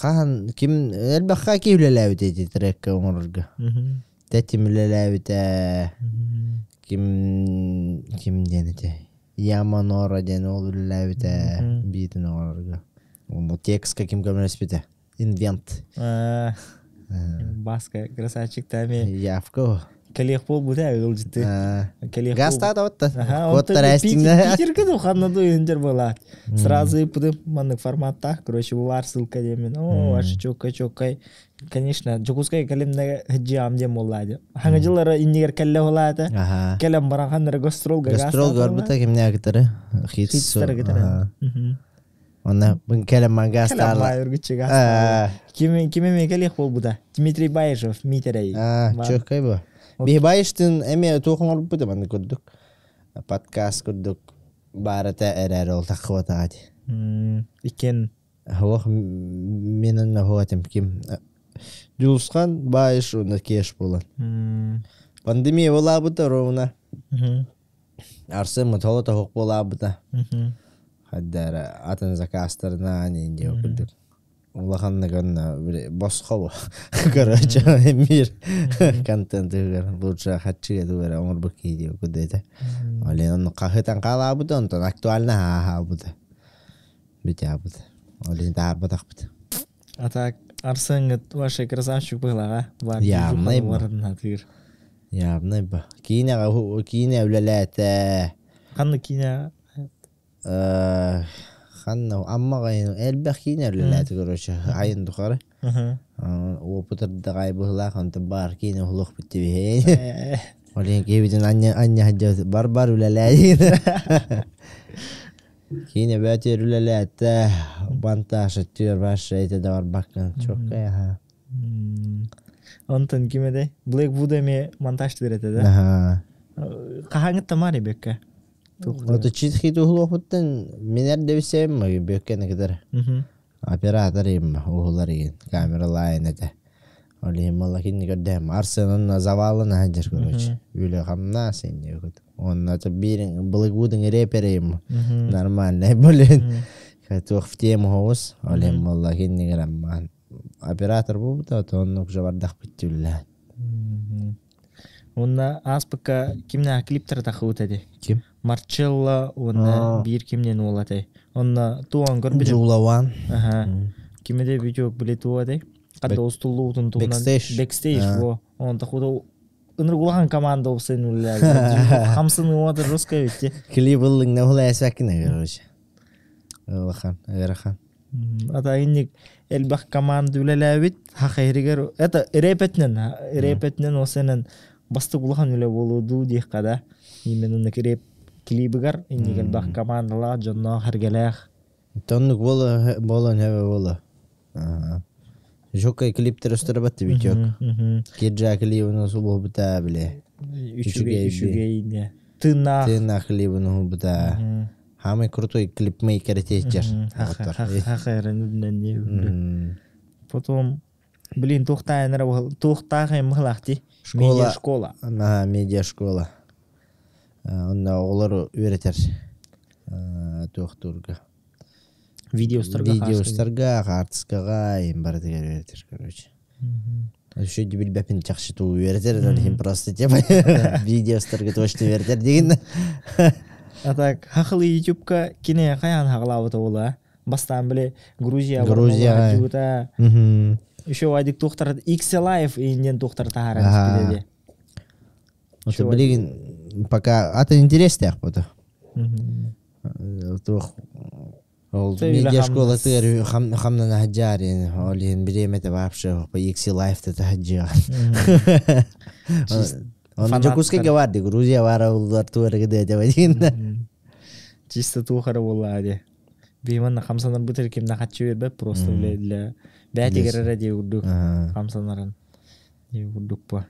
Хаһан ким элбэххэ ки үлэлээбит ити трекка оҥорорго. Тэтим үлэлээбитэ ким ким диэн этэ Яманора диэн ол үлэлээбитэ биитин оҥорорго. Бу текстка ким көмөлөспүтэ? Инвент. Баска красавчик тами. Явка. Кэлиэх буолбута ыалдьыты. Кэлиэх Гастаата отта. Куоттар эстиҥнэ. Питерге да ханна да үйүндер буолаат. Сразу ыппытым маннык форматтаах. Короче, бу бар ссылка диэмин. О, аш чоккай чоккай. Конечно, Дьокуускай кэлимнэ хыдьыам диэн буоллаа. Хаҥа дьыллара иннигэр кэллэ буолаата. Кэлэн баран ханнара гастролга Гастрол көрбүтэ кимнээх кытары? Хитстары кытары. Онно кэлэн гастаала. Ким ким эме кэлиэх буолбута? Дмитрий Баишев, Митерей. Чөккөй бу. Биһи Баиштын эме туох оҥорбута манны курдук. Подкаст курдук баарата эрээр ол таххыбатаҕа ди. Иккен Хуох мен хуатым ким Дьулусхан Баиш уонна Кеш буолан. Пандемия буолаабыта ровно. Арсен мотоло тоһук буолаабыта. Хаддара атын заказтарына инде курдук. Улаханнык онно босхо бу. Короче, мир контент лучше хаччыга тугара оҥорбут киһи диэ курдук Олен онно хаһытан хаалаабыта, онтон актуально хаалбыта. Бүтээбит. Олен таарбатахпыт. А так Арсенгыт вообще красавчик быһылаҕа. Явный барынатыыр. Явный ба. Киинэҕэ киинэ үлэлээтэ. Ханна киинэ? Ханна Аммаҕа элбэх киинэ үлэлээтэ короче. Айын тухары. Опытырдаҕай быһылаах онтон баар киинэ уһулуохпут тибиһэ. Олен киһибитин анньа анньа бар-бар үлэлээ. Киинэ бөөтүөр үлэлээтэ, монтаж өттүгэр ваше этэ да барбаккын чоккай аха. Онтон ким этэй? Блэк Вуд эмиэ монтажтыыр этэ да? Аха. Хаһааҥҥыттан маары бөккө? Ото читхит уһулуохпуттан мин эрдэ билсэбин бөккени кытары. Оператор им уһулар игин камера лайын этэ. Ол иһин малла кинини көрдөһөм Арсенын завалын аһадьар короче. Үлэ хамнаас инни Онно биирин былыгуудын рэперим нормальный блин. Туох в тему хоҕус. Ол иһин малла кинини граммаан оператор буолбута, то оннук же бардахпыт түллээн. Уонна ааспыкка кимнээх клиптары тахыбыт эти? Ким? Марчелло уонна биир кимнен уола этэй. Онно туон көрбүтүм. Джулаван. Аха. Кимеде видео биле туа этэй? Хадда устуллуутун туһунан Backstage. Backstage во. Он тахуда ынырык улахан команда болсын үлэлээбит. Хамсын уота русская ведь. Клип ыллыҥна улаайсаккина короче. Улахан, ыарахан. Ата инник элбэх команда үлэлээбит. Хахайригер это рэпетнен, рэпетнен осенен бастык улахан үлэ болуду диэххэ да. Именно рэп клибигар инник элбэх командалаах, дьонноох, хэргэлээх. Тоннук бола болон хэбэ бола. Жоккай клиптер өстөрбөттү битёк. Кирджа клибын субу бута биле. Үчүгэй үчүгэй Тыыннаах. Тыыннаах клибын бута. Самый крутой клипмейкер течер. Потом Блин, туохтаах туохтаах мыһылаах Школа. Медиа-школа. Ага, медиа-школа. Онно оҕолору үөрэтэр туохтуурга. Видеостарга. Видеостарга, хаартыскаҕа, им барытыгар үөрэтэр, короче. Еще билбэпин чахчы туу үөрэтэр, ол иһин просто типа видеостарга точно үөрэтэр дигин. А так, хахылы ютубка кине хайан хагалаабыта була. Бастаан били Грузия Грузия. Грузия. Еще вайдик тухтар X Live иннен тухтар тахаран биледи. Вот билигин пока атын интерестээх бута. Туох ол медиа школа тыгар хамнана хаджар ол иһин бириэмэтэ вообще по X Live та тахаджар. Оны Дьокуускайга бар ди Грузия бара улар туарыгы дэ дин. Чисто туохара буолла ди. Биман хамсанар бутер ким нахатчы бербет просто для бээтигэр эрэ дии курдук хамсанарын дии курдук по.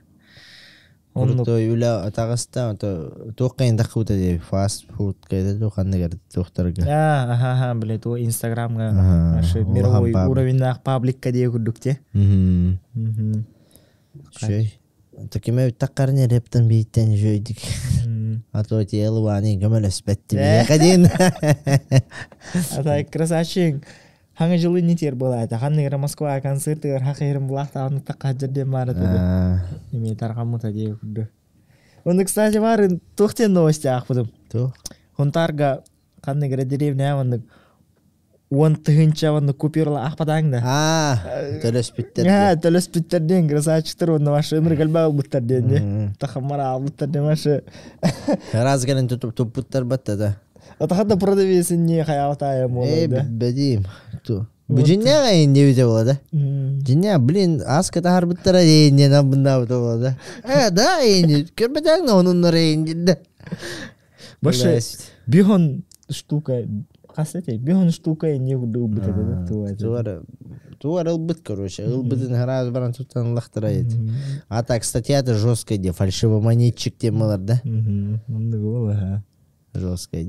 Оннук үлэ таҕыста туох кайын таххыбыта дии фаст фуд кайда туох ханныгар туохтарга. Аха, блин, то Инстаграмга мировой уровеньнаах пабликка дии курдук те. Шөй. Такиме таққарын рептен бейттен жөйдік. А то телуани көмөлөспөттү биэхэ А так красавчик. Хаңы жылы не тер была это. Ханныгара Москва концертыгар хахайрым булахта таққа жерден бары туду. Эме таргамыта дии курду. Оны, кстати, бары тухтен новости ахпыдым. Ту. Хонтарга ханныгара деревня онны он тыгынча онны купюрла ахпатаң да. А, төлөспүттер. А, төлөспүттер ден красавчиктер онны вашы өмір калба албыттар ден де. Тахамара албыттар ден вашы. Раз келен тутуп туппуттар батта да. Атахата продавец не хаялтая Э, бедим. Ту. Бу жинняга инде бите болады. Жиння, блин, аска тахарбыттара дейин нам бunda болады. Э, да, инде. Көрбетең онуннар инде. Башы бихон штука касете, бихон штука не курду бит да туа. Туар туар ылбыт, короче, ылбытын хараз баран туттан лахтыра ет. А так статья-то жесткая, де фальшивомонетчик темалар, да? Онды гола, Жесткая.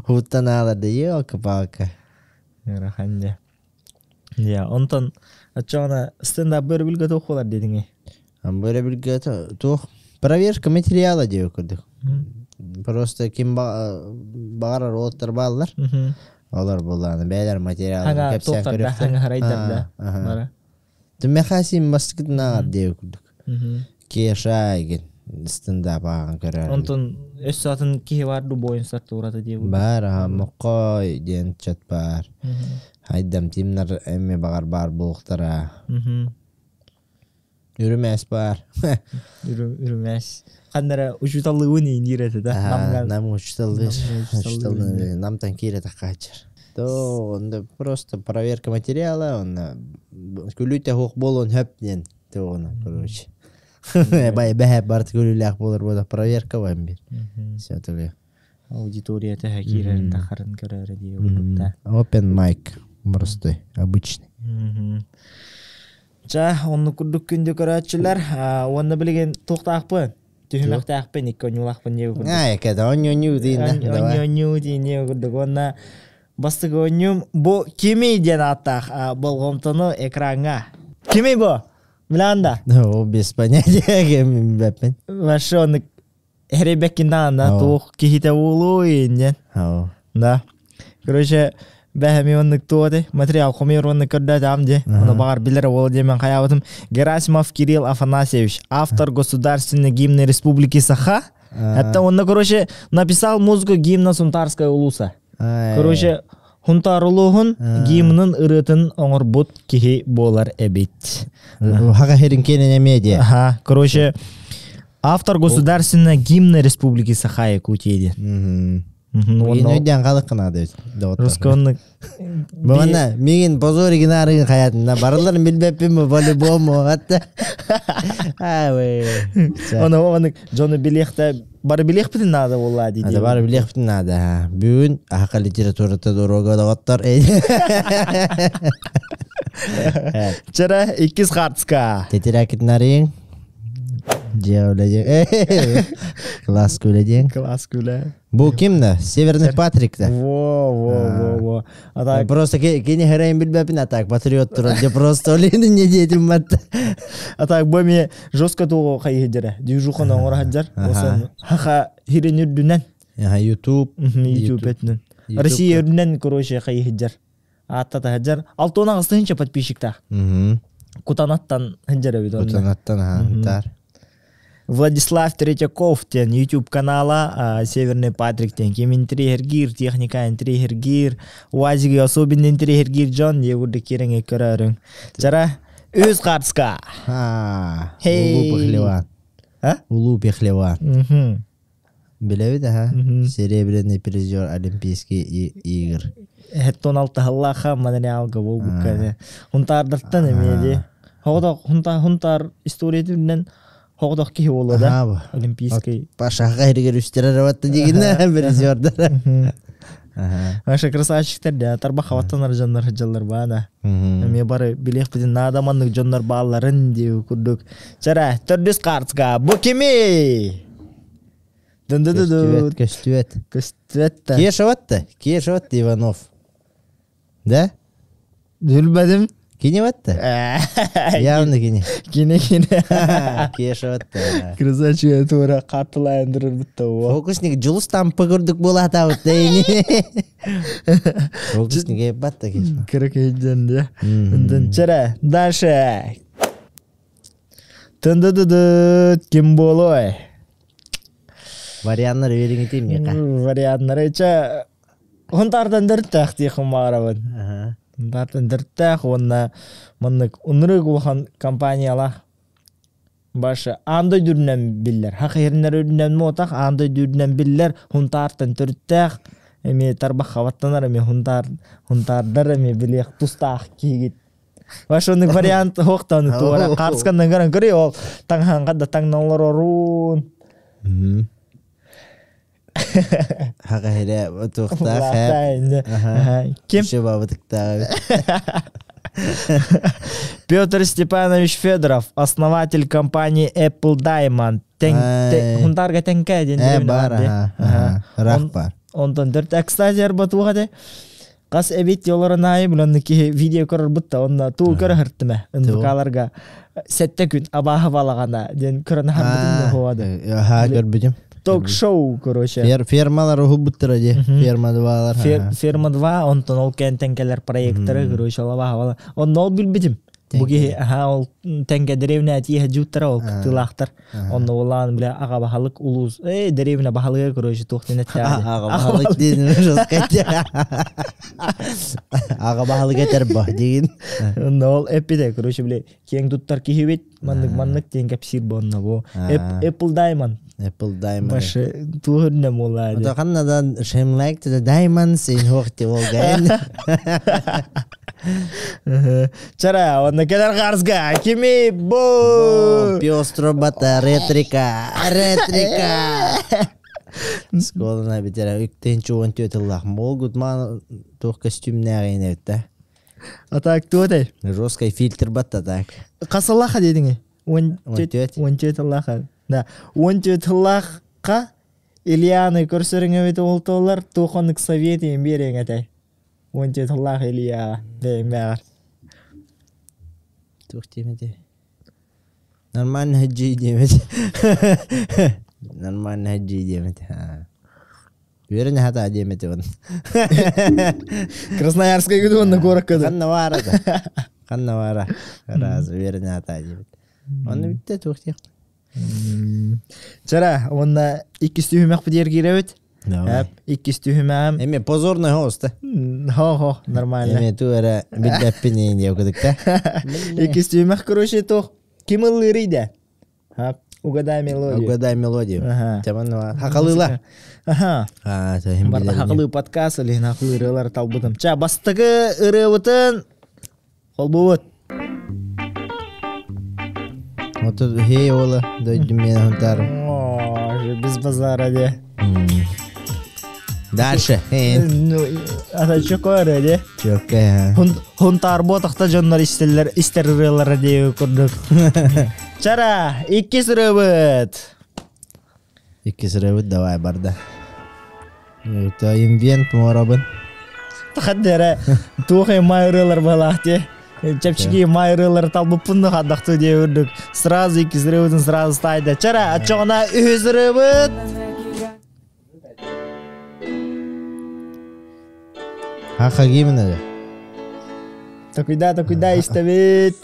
Уттан алар да, елка-палка. Раханде. Я, онтон ачана стендап бер билге тохолар дедиңе. Бер билге тох. Проверка материала деп көрдүк. Просто ким багарар олоттор баалар. Олар буланы бээлер материал Хага токтор да, хага харайдар да. Бара. Түмехасим бастыкытын ағар деп көрдүк. Кеша еген стендап ағын көрөр. Онтон өс сатын кихи бар ду боюн сатты ураты деп. Бар, аха, моккой диэн чат бар. Хайдам тимнер эми багар бар булуктара. Үрүмэс бар. Үрүмэс. Кандара учуталлыгын индирете да. Намган. Нам учуталлыр. Учуталлыр. Намтан кире такачыр. То онда просто проверка материала, он күлүтэ хук болон хөп ден. То она, короче. Бай бэһэ барт күлүлээх болар бода проверка бар бир. Все только. Аудитория тэхэ киирэрин тахарын көрөрө дии курдукта. Open mic простой, обычный. Ча, онну курдук күндү көрөөчүлөр, онну билген туохтаахпын, түһүмэхтаахпын, икки онньуулаахпын дии курдук. Ай, кэдэ онньу дейин да. Онньу дейин дии курдук. Онна бастык онньум бу кими диэн ааттаах болҕомтону экраҥҥа. Кими бу? Биланда. О, без понятия, ким бэппин. Вообще оннук эребеккин даҕаны туох киһитэ буолуой диэн. Да. Короче, бэһэми оннук туоты материал хомуйар оннук көрдөөтөм дии. Ону баҕар билэр уол диэмэн хайаабытым. Герасимов Кирилл Афанасьевич, автор государственной гимна Республики Саха. Это он, короче, написал музыку гимна Сунтарская улуса. Короче, Хунтар улуһун гимнын ырытын оҥорбут киһи буолар эбит. Хака херин медиа. Ага, короче, автор государственной гимна Республики Саха Якутия. Үйден қалыққын ады. Руссконны. Бұғана, меген позоригин арыгын хаятында барыларын билбеппин по-любому. Оны оны жоны билехте бары билехпитин надо болла дейді. Ада бары билехпитин надо. Бүгүн аха литературата дорога дагаттар. Чара иккис хартска. Тетеракитин арыйын. Дьиэ үлэ диэн. Класс үлэ диэн. Класс үлэ. Бу ким да? Северный Патрик да? Во, во, во, во. А так... Просто кини херейн билбэпин, а так патриот турар. Де просто олин не диэтим матта. А так бу эми жестко тугу хайыдера. Движуха оҥоро хаджар. Осон хаха хирин үрдүнэн. Ага, YouTube. YouTube этинен. Россия үрдүнэн, короче, хайыдер. Ааттата хаджар. Алтона астыынча подписчиктаах. Кутанаттан хаджар эбит онно. Кутанаттан, ага, тар. Владислав Третьяков диэн YouTube канала Северный Патрик диэн ким интриһэргиир, техника интриһэргиир, УАЗиги особенно интриһэргиир дьон диэ курдук кирэҥэ көрөрүҥ. Чара үс хартска. Улуу Пехлеван. Улуу Пехлеван. Билэбит, аха. Серебряный призер Олимпийский игр. Хеттон алтаһаллааха Монреалга буолбукка. Хунтаардартан эмиэ ди. Хоҕодох хунта хунтаар историятынан хоҕодох киһи буолла да. Олимпийский. Пашаға иригер үстер арабатты дегенне призердар. Маша красавчиктар да тарбах хаваттанар дьоннор сылдьаллар баана. Эмиэ бары билиэхпитин наада маннык дьоннор баалларын дии курдук. Чара, төрдүс картка бу кимий? Дын-ды-ды-ды. Көстүбэт, көстүбэт. Көстүбэт да. Кешават да, Кешават Иванов. Да? Дүлбәдим. Кини батта? Явно кини. Кини кини. Кешават да. Красавчик тура каттылайындырыр бутта о. Фокусник Жулус тампы көрдүк була атабыт дейни. Фокусник батта кеш. Кырык ейден де. Чара, дальше. Тынды ким болой? Варианнар бериңити мека. Варианнар ча Хунтардан дөрттәх тихым барабын. Хунтардан дөрттәх онна маннык унрык улахан компаниялах башы андай дүрнен биллер. Хакырнар үрнен мотах андай дүрнен биллер хунтартан төрттәх эми тарбах хаваттанар эми хунтар хунтардар эми билех тустаах кигит. Башының вариант хоқтаны туара қарысканнан каран көрей ол таңхан қадда таңналар орун. Хака хере туохтаах Ким? Шыбабытыктаах. Петр Степанович Федоров, основатель компании Apple Diamond. Хунтарга теңке ден. Бар, рах бар. Онтон төрт кстати арбатуға де. Қас эбит yolların айы буланны ки видео көрөр бутта онна туу көрө хырттыма НВКларга сетте күн абаха балагана ден көрөн харбытым хуады. Ха көрбүтүм. Ток-шоу, короче. Фермалар ухубуттара же. Ферма 2-лар. Ферма 2, онтон ол кентенкелер проекторы, короче, алабаха бала. Онно ол билбитим. Буги аха ол тенге деревня тиhe жуттара ол кыттылаахтар. Онно улаан биле ага бахалык улус. Эй, деревня бахалыгы, короче, туохтен этте. Ага бахалык дейин жестко. Ага бахалык этер ба дейин. Онно ол эппиде, короче, биле кең туттар кихибит, маннык маннык ден кепсир бонно бу. Apple Diamond. Apple Diamond. Башы туһурна молады. Ото каннадан shame like to the diamonds in хохти волгайн. Чара, онна келер карзга. Кими бу? Пестро бата ретрика. Ретрика. Сколана битера үктен чуон төтеллах. Могут ман тух костюмнәгәйне бит. А так туотай. Жесткий фильтр батта так. Касалаха дедиңи? Он 14 Аллаха. Да. 14 Аллахка Ильяны көрсөрүңө бит олтолар тухонык советин берең этэй. 14 Аллах Илья дейм бәгәр. Тух темеде. Нормально хаджи демет. Нормально хаджи демет. Верне хата демет он. Красноярская күдү онна горок көдү. Канна вара да. Канна вара. Раз верне хата демет. Онны битте тух тек. Чара, онна иккис түһүмәк бу киребит. Әп, иккис түһүмәм. Эме позорный хост. Хо-хо, нормально. Эме ту эре билдәппин деп кедик та. Иккис түһүмәк, короче, тох. Ким ыллырыйда? Хап, угадай мелодию. Угадай мелодию. Теман хакалыла. Аха. А, тахим Барда хакалы подкаст или хакалы ырыалар талбытым. Ча, бастыгы ырыабытын холбубут. Вот хей ола, дойдум мен хунтар. О, без базара де. Дальше. Ну, ата чөкө де. Чөкө. Хунтаар буотахта дьоннор истеллер истер ырыалара диye курдук. Чара, иккис ырыабыт. Иккис ырыабыт давай барда. Это инвент морабын. Тахаддера туох май ырыалар балаахти. Чэпчики май ырыалар талбыппын да хаддахты диye курдук. Сразу иккис ырыабытын сразу стайда. Чара, аччоҕуна үһүс ырыабыт. Хаха гимна. Такуйда, такуйда истэбит.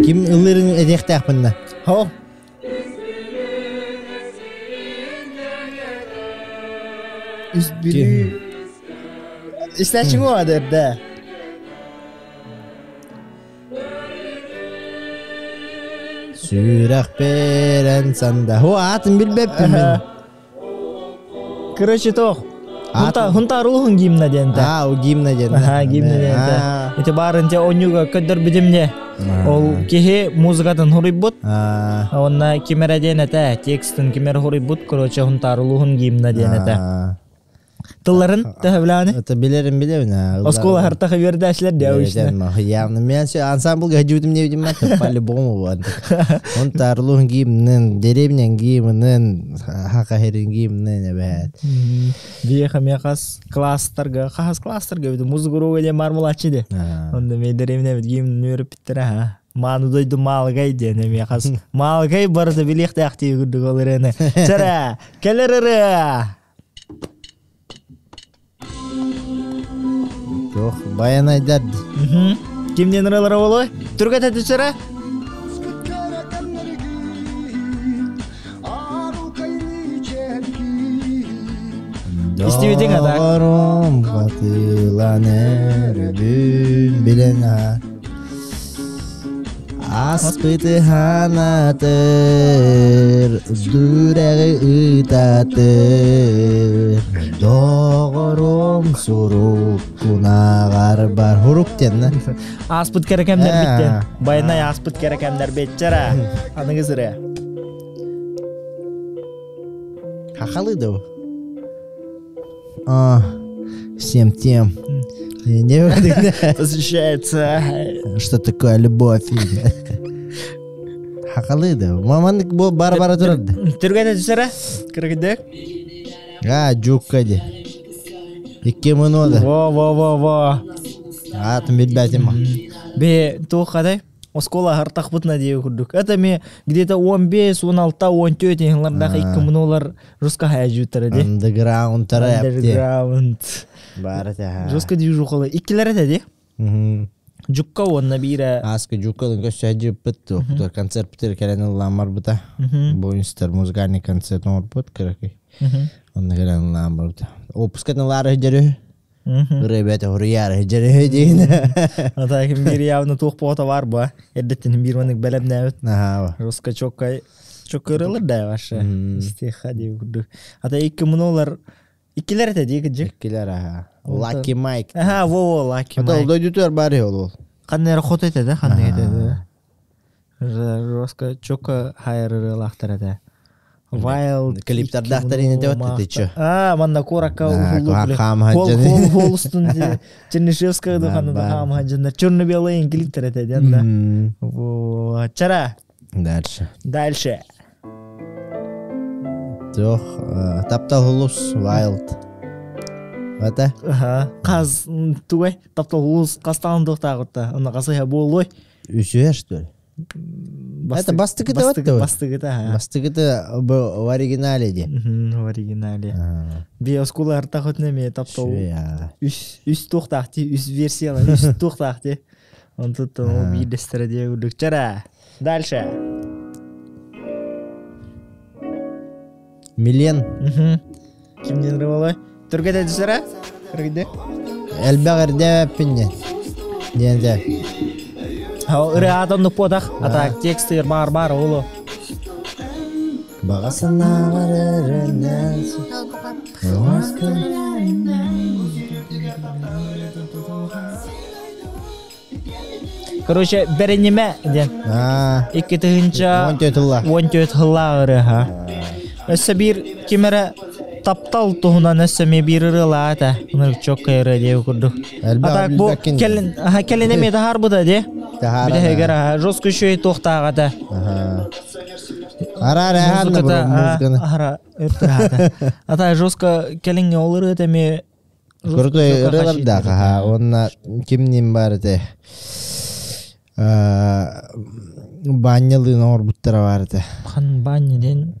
Ким ылырын этиэхтээхпин Хо. Үс бүлүү. Истээчиҥ уо да. Сүрэх берен санда. Хо атын билбеппин мен. Короче, тох. Хунтар улуһун гимна диэн А, у гимна диэн. Аха, гимна диэн Ити баарын те онньуга көдөр бидимне. Ол киһи музыкатын хуруйбут. Онна кимере диэн этэ, текстин кимере хуруйбут, короче, хунтар улуһун гимна диэн этэ. Тылларын төһөбүлэни? Это билерим билебин. Оскола хартаха бердәшләр дә обычно. Явно мен все ансамбльга ходил не видим это по-любому вот. Он тарлун гимнен, деревнен гимнен, хакахерин гимнен эбэт. Биеха мехас класстарга, хахас класстарга бит музыка уруга де мармалачы де. Онда мен деревне бит гимн өрүп биттер ха. Мааны дойду маалгай де неме хас. Маалгай барыта билих тахти гүрдүк олар эне. Чара, келер Тох, баян айдар. Кимден ырылары болой? Түргөт этүчөрө? Истибитиң ата. Доғырым катылан өрүбүн билен а. Аспыты ханатыр, дүрәгы ытатыр. Доғырым сурук кунагар бар. Хурук ден, Аспыт керекемдер биттен. Байнай аспыт керекемдер бетчера. Аныгы сыры. Хахалы да А, всем тем. Не Посвящается. Что такое любовь? Хахалы да. Маман бу бар бара турады. Түргәне түсәрә? Кыргыдык. А, жукка де. Икки мынода. Во, во, во, во. Атын билбәтим. Бе, тух кадай? Оскола хартах бутна дие курдук. Это ме где-то 15, 16, 14 йылларда икки мынолар руска хаяжутар де. Underground тарап. Underground. Бар та. Жестко движухалы. Иккилер эте де. Жукка онна бире. Аска жуккалын көс жып бит. Концерт битер келен ламар бута. Бу инстер музыкальный концерт омар бут кереки. Онна келен ламар бута. Опускатын лары жерү. Ребята, хуруяр жерү дейин. Ата ким бир явно тух пота бар бу. Эрдеттин бир манык белем нәбит. Аха. Руска чоккай чокырылыр да ваше. Стиха дип курдук. Ата икки мынолар иккилер эте ди кыжык. Иккилер аха. Lucky Mike. Аха, во во Lucky Ата Mike. дойдутөр бар ол. Кандай хот эте да, кандай эте да. Руска чокка хайрылахтар эте. Wild Клиптарда ахтар деп атты чё. А, манна коракка хам Хол хаджаны. хол хол устун Чернышевская духана бар. хам хаджаны. Черно-белый клиптер эте да. Во, чара. Дальше. Дальше. Тох, таптал хулус Wild. Вата? Аха. Каз тугай таптал улус кастан доктагытта. Ана касая болой. Үсүөр что ли? Это бастыгы да вот Бастыгы да. Бастыгы в оригинале де. В оригинале. Биоскула артахот неме таптал. Үс үс токтакты, үс версиялар, үс токтакты. Он тут ол бирлестире дие күрдүк. Чара. Дальше. Милен. Кимден рыбалай? Түргөдө түшөрө? Кыргыды. Элбәгәрдә пинне. Дигәндә. Ыры адамдык потах. Ата тексты бар бар олу. Багасына барырынан. Короче, бэринимэ диэн. Икки тыһыынча 14 сыллаах ырыаха. Өссө биир ким эрэ таптал туһунан өссө эмиэ биир ырыалаах этэ. Ынырык чоккай ырыа диэбит курдук. А так бу кэлин кэлин эмиэ таһаарбыта дии. Бүтэһигэр жестко еще и туохтаах этэ. Араар музыканы. Ара Ата жестко кэлиҥҥэ ол ырыата эмиэ Крутой ырыалардаах аха уонна кимниин баар этэ Баанньалыын оҥорбуттара баар этэ. Хан баанньа диэн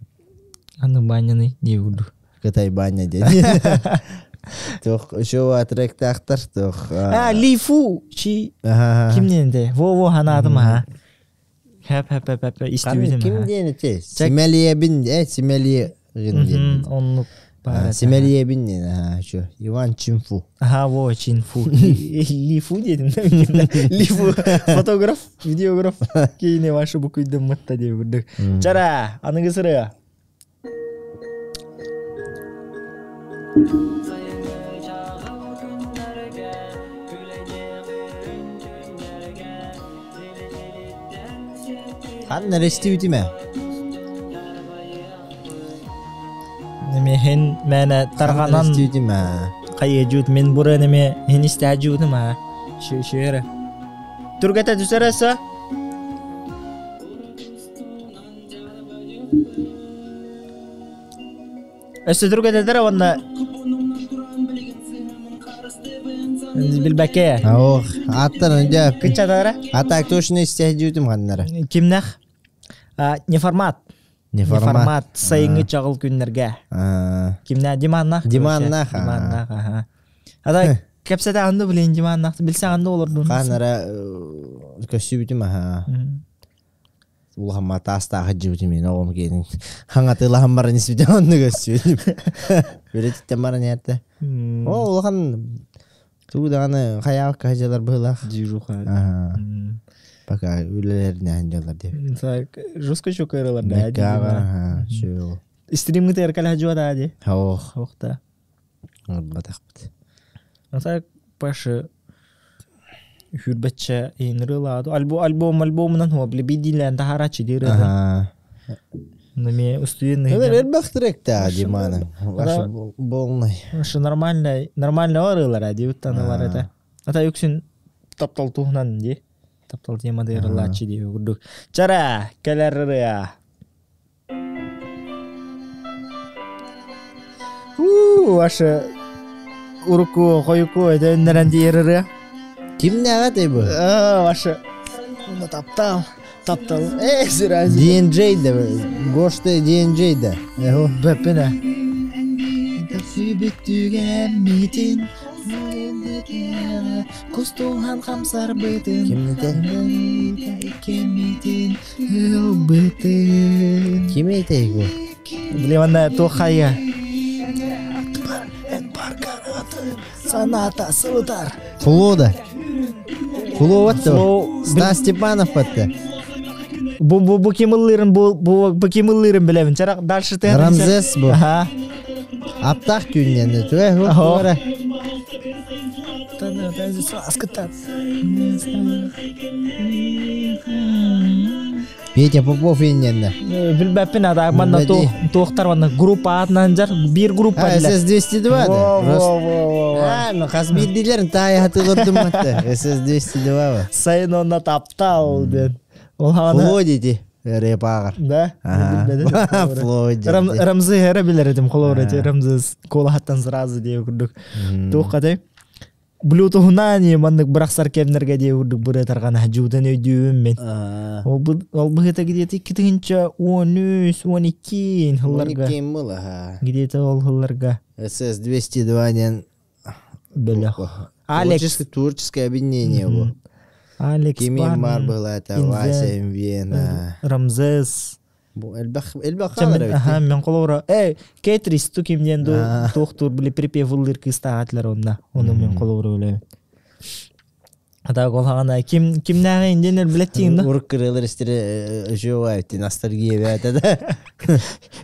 аны баанньаны дии курдук. Кытай баанньа диэн. Туох еще тректаахтар туох А Ли Фу чи ким диэн Во во ханаатым аха. Хэп хэп хэп хэп истибитим. Ким диэн эти? Симэлиэбин э Симэлиэ диэн. Оннук Симэлиэбин диэн аха еще Иван Чинфу. Аха во Чинфу. Лифу диэтим Ли Фу фотограф, видеограф кейине ваши букуйдаммытта диye курдук. Чара, аныгы сырыа. Ханна рестибитиме? Неме хин мәнә тарганан хайы жут мен бура неме хин истә жутым а. Шөре. Түргәтә түсәрәсә? Өссө түргәтәтер онна Билбәкке. Ох, аттар дә. Кычатара? А так точно истә жутым ханнара. Кимнәх? Неформат. Неформат. Сайыңы чагыл күннәргә. Кимнә Диманнах. Диманнах. Диманнах, аха. Ада кепсәдә анды билен Диманнах. Билсәң анды олордун. Ханара көсүбүтүм аха. Улахан таастаах жибитим мен оҕом киэнин хаҥатыылаһан баран испитим онну көссүбүтүм. Үлэтиттэн баран иһэртэ. О улахан тугу даҕаны хайаабакка сылдьаллар быһыылаах. Движуха. Аха. Пока үлэлэринээн дьаллар диэбит. Жестко чокырылар да. Ага, шо. Стримгы теркале жуа ди. Ох. Охта. Батахпыт. Аса пашы хүрбәтчә инрылады. Альбом альбом альбомынан хуа били бидилен тахарачы дир. Ага. Неме устуен. Элер элбэх тректа Димана. Ваша полный. Шы нормально нормально арылар ади уттаналар это. Ата юксин таптал туһунан ди. Таптал тема дырылачы ди курдук. Чара келер У, ваша уруку хойуку эденнерен диерere. Ким нәгә бу? А, ваша Уна таптал, таптал. Э, сирази. DNJ да, Гошты DNJ да. Эхо. Беппене. Кустухан хамсар бытын. Ким нете? Кемитин, бытын. Ким эте бу? Блин, тухая. Саната сылытар. Фло да. Фло ватты. Фло- Стас Степанов ватты. Бу бу бу ким ыллырын бу бу бу ким ыллырын билебин. Чарак дальше ты. Рамзес бу. Аха. Аптах түүннен түе. Ага. Петя Попов иннен. Билбеппин ада манна Билбеди. туохтар манна группа атынан жар бир группа А, дилер. СС-202 да. Во, во, во, во, во. А, ну хасбидилер тай хатылырдым атты. СС-202 ба. Сайын онна таптал ден. Ол хана. Фло деди. Рэп ағыр. Да. Ага. Фло деди. Рамзы хера билер этим холор эти Рамзы кола хаттан сразу дие курдук. Туох катай. Блютухунани маннык бырахсар кемнерге дие курдук буре тарган жуудан өйдүүм мен. Ол бу ол быһыта где-то 2013, 12 хылларга. Ким был, ага. Где-то ол хылларга. СС-202 ден. Бөлөх. Алекс. Творческое, творческое объединение бу. Алекс Кими Бар, бар была это Инзе. Вася МВН. Рамзес. Бу элбэх элбэх Ча мен- халар Аха, мен колора. Эй, Кетрис ту кимден ду Аа. туохтур били припев ыллыр кыстагатлар онна. Ону мен колора билем. Ата колхагана ким кимнәге инденер билет дейм да. Урук кырылыр истере жуа эти ностальгия бәтә да.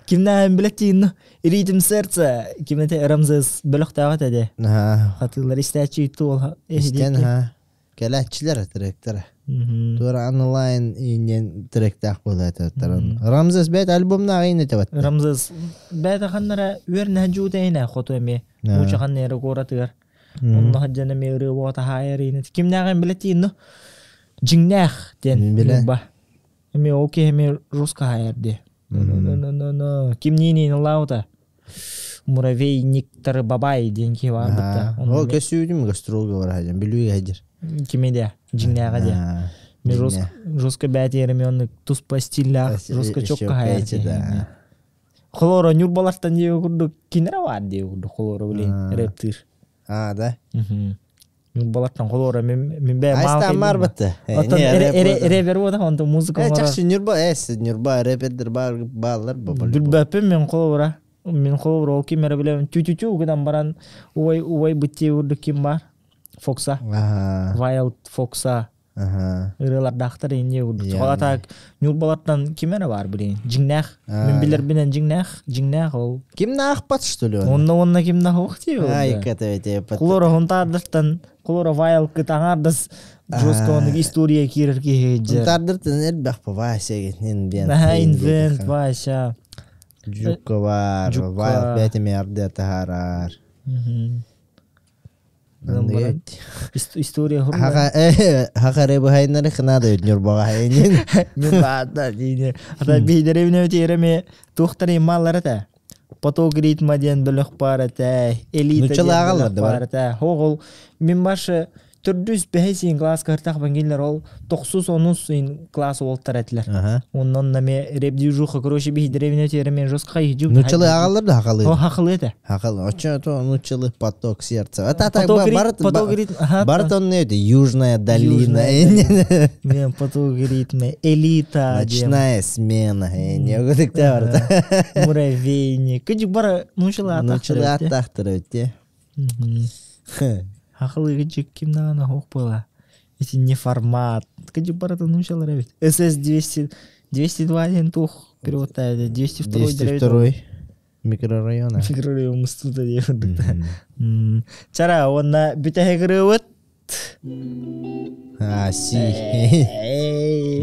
Кимнәге билет дейм да. Ритм сердца кимнете Рамзес бөлөк тагат эде. Ага. Хатылар истәчи ту ол. Истен ха. Кэлээччилэр тректара. Туора онлайн иннен тректаах буола этаттар. Рамзес бэт альбомнаах иин этебат. Рамзес бэт ханнара үөрнэ жуутайна хоту эми. Муча ханнера куоратыгар. Онно хаджана эми ырыа бота хаайар иин. Кимнээҕин билетиин ну. Жиңнээх диэн Биле. Эми ол киһи эми руска хаайар ди. Но кимниин лаута. Муравейниктар бабай диэн киһи бар бытта. Ол көсүүдүм гастролга бар хаджан билүүгэ хаджар. Кими де? Жиңнээҕэ де. Мен жестко бәтиэрим оннук туспа стиллаах жестко чокка хайар да. Холоро нюрбалартан дии курдук кинера бар дии курдук холоро билин рэптыр. А, да. Нюрбалартан холоро мен мен бэ Айста амар батты. Оттон рэпер бода онто музыка Э, чакшы нюрба, эс нюрба рэпердер бар баллар бу. Билбэппин мен холоро. Мен холоро ол ким эре билем тю-тю-тю гынан баран уай уай бытти курдук ким бар. Фокса. Wild Фокса. Ырыалардаахтар инне курдук. Холата нюрбалартан ким эрэ бар билин. Жиңнээх. Мен билер бинен жиңнээх, жиңнээх ол. Ким наахпат что ли? Онно онно ким нахох ти. Ай, ката Кулора хонтардартан, кулора Wild кытаңардас жестко онук история кирер киһи. Хонтардартан элбэх по Вася инвент. Аха, инвент Вася. Жукка бар, Wild бэтеме арда тахарар. История хурма. Хака хака ребу хайнары хнада нюрбага хайнин. Нюрбага дини. Ата бейдеребине өтереме тухтары маллары та. Поток ритма диэн бөлөх бар этэ, элита диэн бөлөх бар этэ. Хоҕол мин башы төрдүс бэһэсин класс кыртах бангиллер ол тохсус онус ин класс уолтар этилер. Оннон наме реп движуха, короче, бейдеребине өтереме жестко хайжу. Нучалы агалар да хакалы. О хакалы это. Хакалы. Очо то нучалы поток сердца. Это так барат барат он не это Южная долина. Мен поток ритма, элита. Ночная смена. Не өгөдүктө барат. Муравейник. Кыжык бара нучалы атактыр. Нучалы атактыр өтө. Хакалы кыжык кимнан хок була. Эти не формат. Кыжык барата нучалы ребят. СС 200 202 ден тух перевод 202 202 микрорайона. Микрорайон мустуда деп. Чара онна бүтәһе кырыбыт. А, си.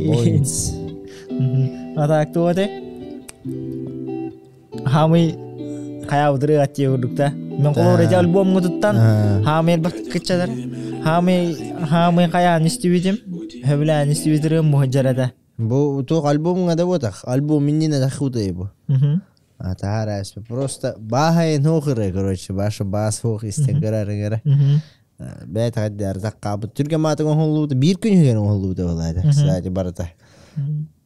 Бойнс. Ата актуате. Хамый кая удыры атте урдукта. Мен колор эти альбом туттан. Хамый бак кычадар. Хамый хамый кая нистибитим. Хөблә нистибитерим мухаджарада. Бу туох альбомҥа да буотах. Альбом иннинэ тахута бу. А таарас просто баахайын хуохыры, короче, баша баас хуох истен көрөр Бэт хаддар таккаабыт түргэн маатыгын оһоллубута биир күн үһүгэр оһоллубута буолаата. Кстати, барыта.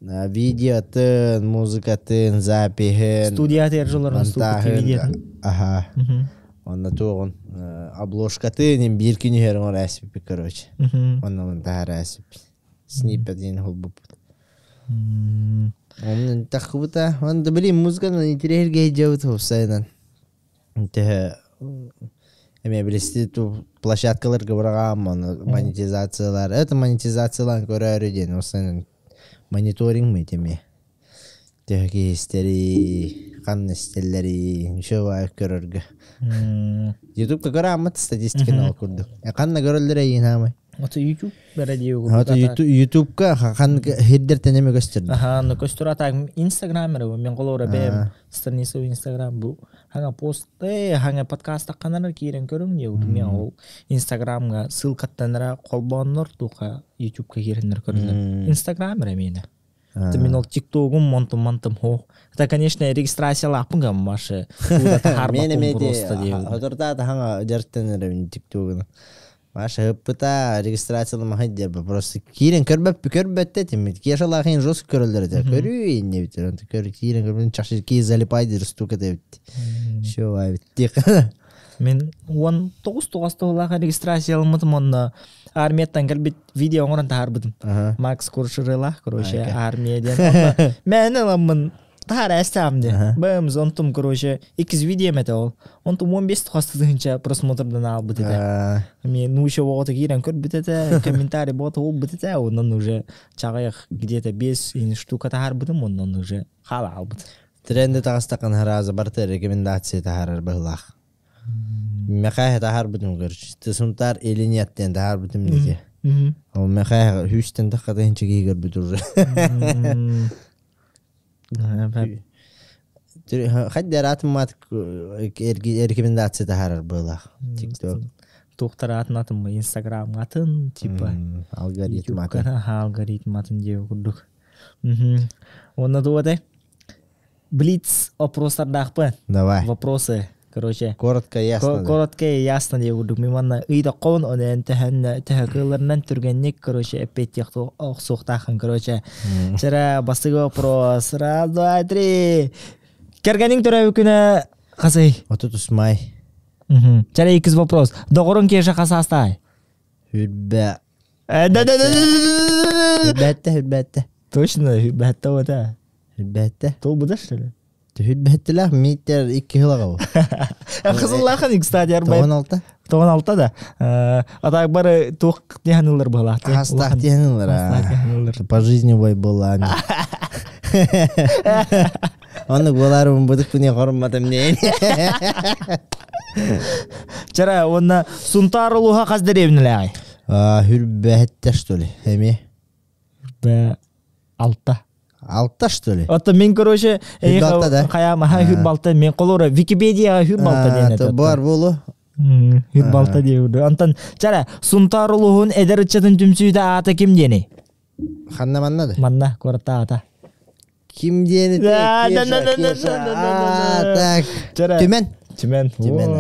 Видеотын, музыкатын, запиһын, Студия тержолорун монтаһын, аха. Онно туоҕун обложкатын биир күн үһүгэр оҥор эспиппит, короче. Онно монтаһар эспиппит. Сниппет диэн холбуппут. Онно таххыбыта, онно билим музыканан интириэһиргэ дьабыт хопсайынан. Тэһэ эме билисти ту площадкаларга быраҕаам монетизациялар. Это монетизациялан көрөөрү диэн осанан мониторинг мы теме. Тэһэ киһистери, ханна истеллери, еще баайы көрөргө. Ютубка көрө статистиканы ол курдук. Ханна көрөллөр эйин хаамай. Ото YouTube бere диэ Ото Ютубка хан хирдер тенеме көстөрдү. Аха, но көстөр ата Инстаграм эре мен колора бэм страница Инстаграм бу. Ханга пост, ханга подкаст такканар киирен көрүң диэ мен ол Инстаграмга ссылкаттанара колбоннор туха Ютубка кииреннер көрүнөр. Инстаграм эре мени. Это мен ол ТикТогум монтум мантым хо. Это, конечно, регистрация лапынга машы. Мен эме хотуртаата ханга жартенер ТикТогуна. Маша ыппыта регистрациялама хаддер просто киирен көрбөп көрбөттө тимит. Кешалахын жестко көрөлдөр это. Көрүү не битер. Көр киирен көрбөн чакшы ки залипайдыр стука деп. Шо ай битти. Мен 19 тоғыз регистрацияламытым онна армияттан келбит видео оңорон таарбытым. Макс Куршырыла, короче, армиядан. Мен аламын таар әстам де. Бэмз онтум, короче, икиз видео мете ол. Онтум 15 тохастыгынча просмотрдан албыт эте. Мен ну еще оҕото киирен көрбүт этэ, комментарий боото болбут этэ, онон уже чаҕайах где-то 5 штука таарбытым, онон уже хала албыт. Тренде тагастакан хараза барты рекомендация тахарар быһылаах. Мехай тахар бутум короче. Ты сунтар или нет ден тахар бутум дике. Ол мехэ хүүстэн таххата хинчиги көрбүт уже. Хаддер атыммат рекомендация таһаарар быылаах. TikTok. Туохтар атын атын Инстаграм атын типа. Алгоритм атын. Алгоритм атын диэ курдук. Онно туотай? Блиц опростардаахпын. Давай. Вопросы. Короче. Коротко и ясно. Коротко и ясно диye курдук. Мин манна ыйдаккабын онон төһөн төһө түргэнник, короче, эппиэттиэх охсуохтаахын, короче. Чара бастыгы вопрос. Раз, два, три. Кэргэниҥ төрөөбүт күнэ хасый? 30 май. Чара иккис вопрос. Доҕоруҥ Кеша хас саастаай? Хүрбэ. Да да да да. Хүрбэттэ, хүрбэттэ. Точно, хүрбэттэ ота. Хүрбэттэ. Толбуда, что ли? Хүрбэттилэх миитер икки хылагы. Кызыллахан, кстати, арбай. 96. 96 да. А так бары туох тиһанылар была. Хастах тиһанылар. По жизни бой была. Оны боларым будук күне хорматым не. Чара, онна Сунтаар улууһа хас дэриэбинэлээҕий? Хүрбэттэ, что ли? Эми? Б алта. Алта, что ли? Ото мин, короче, Хүрбалта да? Хаяма хүрбалта мен колора Википедия хүрбалта диэн это. Бар болу. Хүрбалта диэн. Антон, чара, Сунтаар улууһун эдэр ыччатын түмсүүтэ аата ким диэний? Ханна манна да? Манна куоратта аата. Ким диэни? Да, да, да, да, да, да, Так. Чара. Түмен. Түмен. Түмен,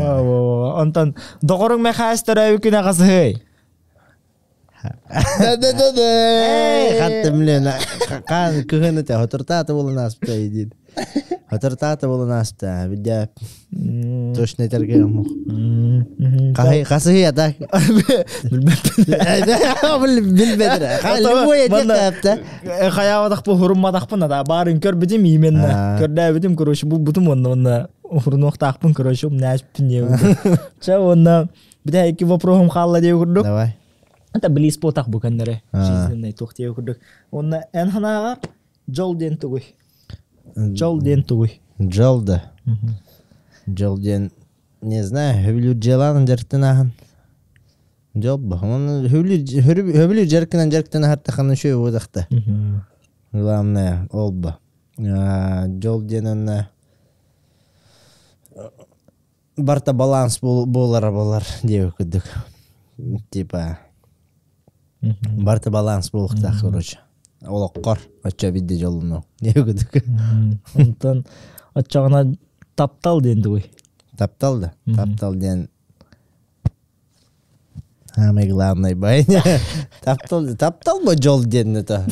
Онтон доҕоруҥ Мэхээс төрөөбүт күнэ хасыһый? Да да да да. Хаттым лена. Кан кыһын эте хотуртаата болун аспта идин. Хотуртаата болун аспта. Бидя точно этерге мух. Кахы касыһы так. Билбедер. Любой этеп Хаябадахпы хуруммадахпын да барын көрбүтүм именно. Көрдөөбүтүм, короче, бул бутум онна онна хурунуохтаахпын, короче, умнааспын диye. Ча онна бите икки вопросум хаалла диye курдук. Давай. Это близ потах бу көннөрө. Жизненный туох диye курдук. Онна эн ханааҕар дьол диэн тугуй? Дьол диэн тугуй? Дьол да. Дьол диэн не знаю, хөбүлүүр дьыалаан дьарыктан ааһан. Дьол ба. Оны хөбүлүүр дьарыктан дьарыктан аһартахана үшөө буодахта. Главное, ол ба. Дьол диэн онна барта баланс буолара болар диэбит курдук. Типа барта баланс буолуохтаах, короче. Олоххор оччо бидде дьоллону диэбит курдук. Онтон оччоҕуна таптал диэн тугуй? Таптал да. Таптал диэн самый главный бай. Таптал, таптал бу дьол диэн это.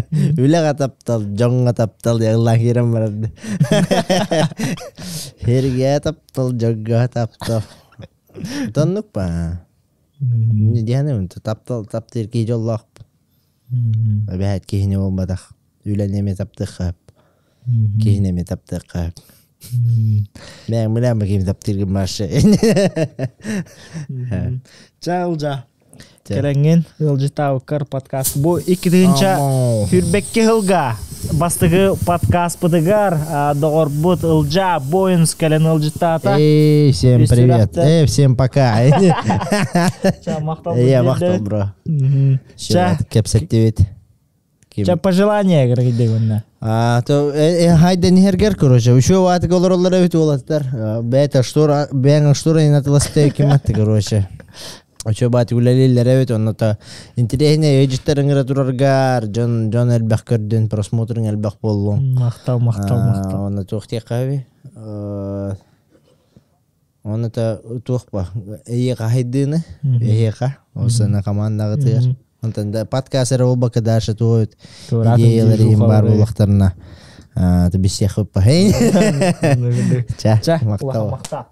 Үлэҕэ таптал, дьоҥҥо таптал, яллаах киирэн барар. Эргэ таптал, дьоҥҥо таптал. Тоннук па. Диэни таптал, таптыыр киһи дьоллоох. Эбэһээт киһини буолбатах. Үлэни эмиэ таптыахха. Киһини эмиэ таптыахха. Бэйэҥ билээн ким таптыыргын башы. Чалжа. Кэлэҥҥин ыалдьыттаабыккар подкаст. Бу икки сүүрбэкки сылга бастакы подкастпытыгар доҕорбут Ылдьаа Боинс кэлэн ыалдьыттаата. Эй, всем привет. Эй, всем пока. Ча, махтал. Я махтал, бро. Ча. Кэпсэттибит. Ча пожелание кыргыдыгынна. А, то хайда нихергер, короче. Еще ваты голороллар эбит уолаттар. Бэйта штора, бэйң штора инатыласты киматты, короче. Очо бат үлэлииллэр эбит, онно интереснее ыалдьыттар ыҥыра тураргар, дьон дьон элбэх көрдүн, просмотрың элбэх буоллун. Махтал, махтал, махтал. Онно туох диэххэ Онно та туох ба эйиэхэ хайдыыны, эйиэхэ, осана командаҕытыгар. Онтон да подкаст эрэ буолбакка дальше туойут идеялар иһин баар буоллахтарына бисиэхпэ. Ча, Ча, махтал. махтал.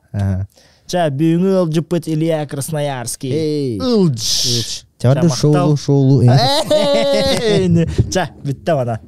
Ча, бүгүҥҥү ыалдьыппыт Илья Красноярский. Эй. Ылдьыт. Ча, шоулу, шоулу. Ча, бүтті бана.